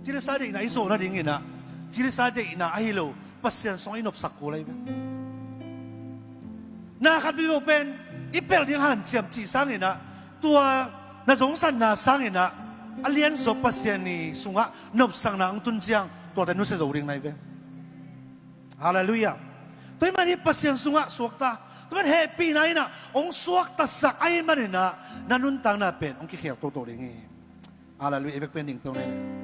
Cilesa deihna i zawh nadinginah, cilesa deihna ahi lo Pasian sungah i nopsak kul ahi ve. Na khat bibau pen i pelh ding hanciam cih sanginah, tua na zongsanna sanginah a lianzaw Pasian i sungah nopsakna hong tun ciang tuate nusia zo ding na hi ve. Halleluiah. Tua ahih manin Pasian sungah suakta, tua ahih manin hehpihna inah hong suaktasak ahih maninah na nuntakna pen hong kikhel toto ding hi. Halleluiah. I vek pen ding to ne.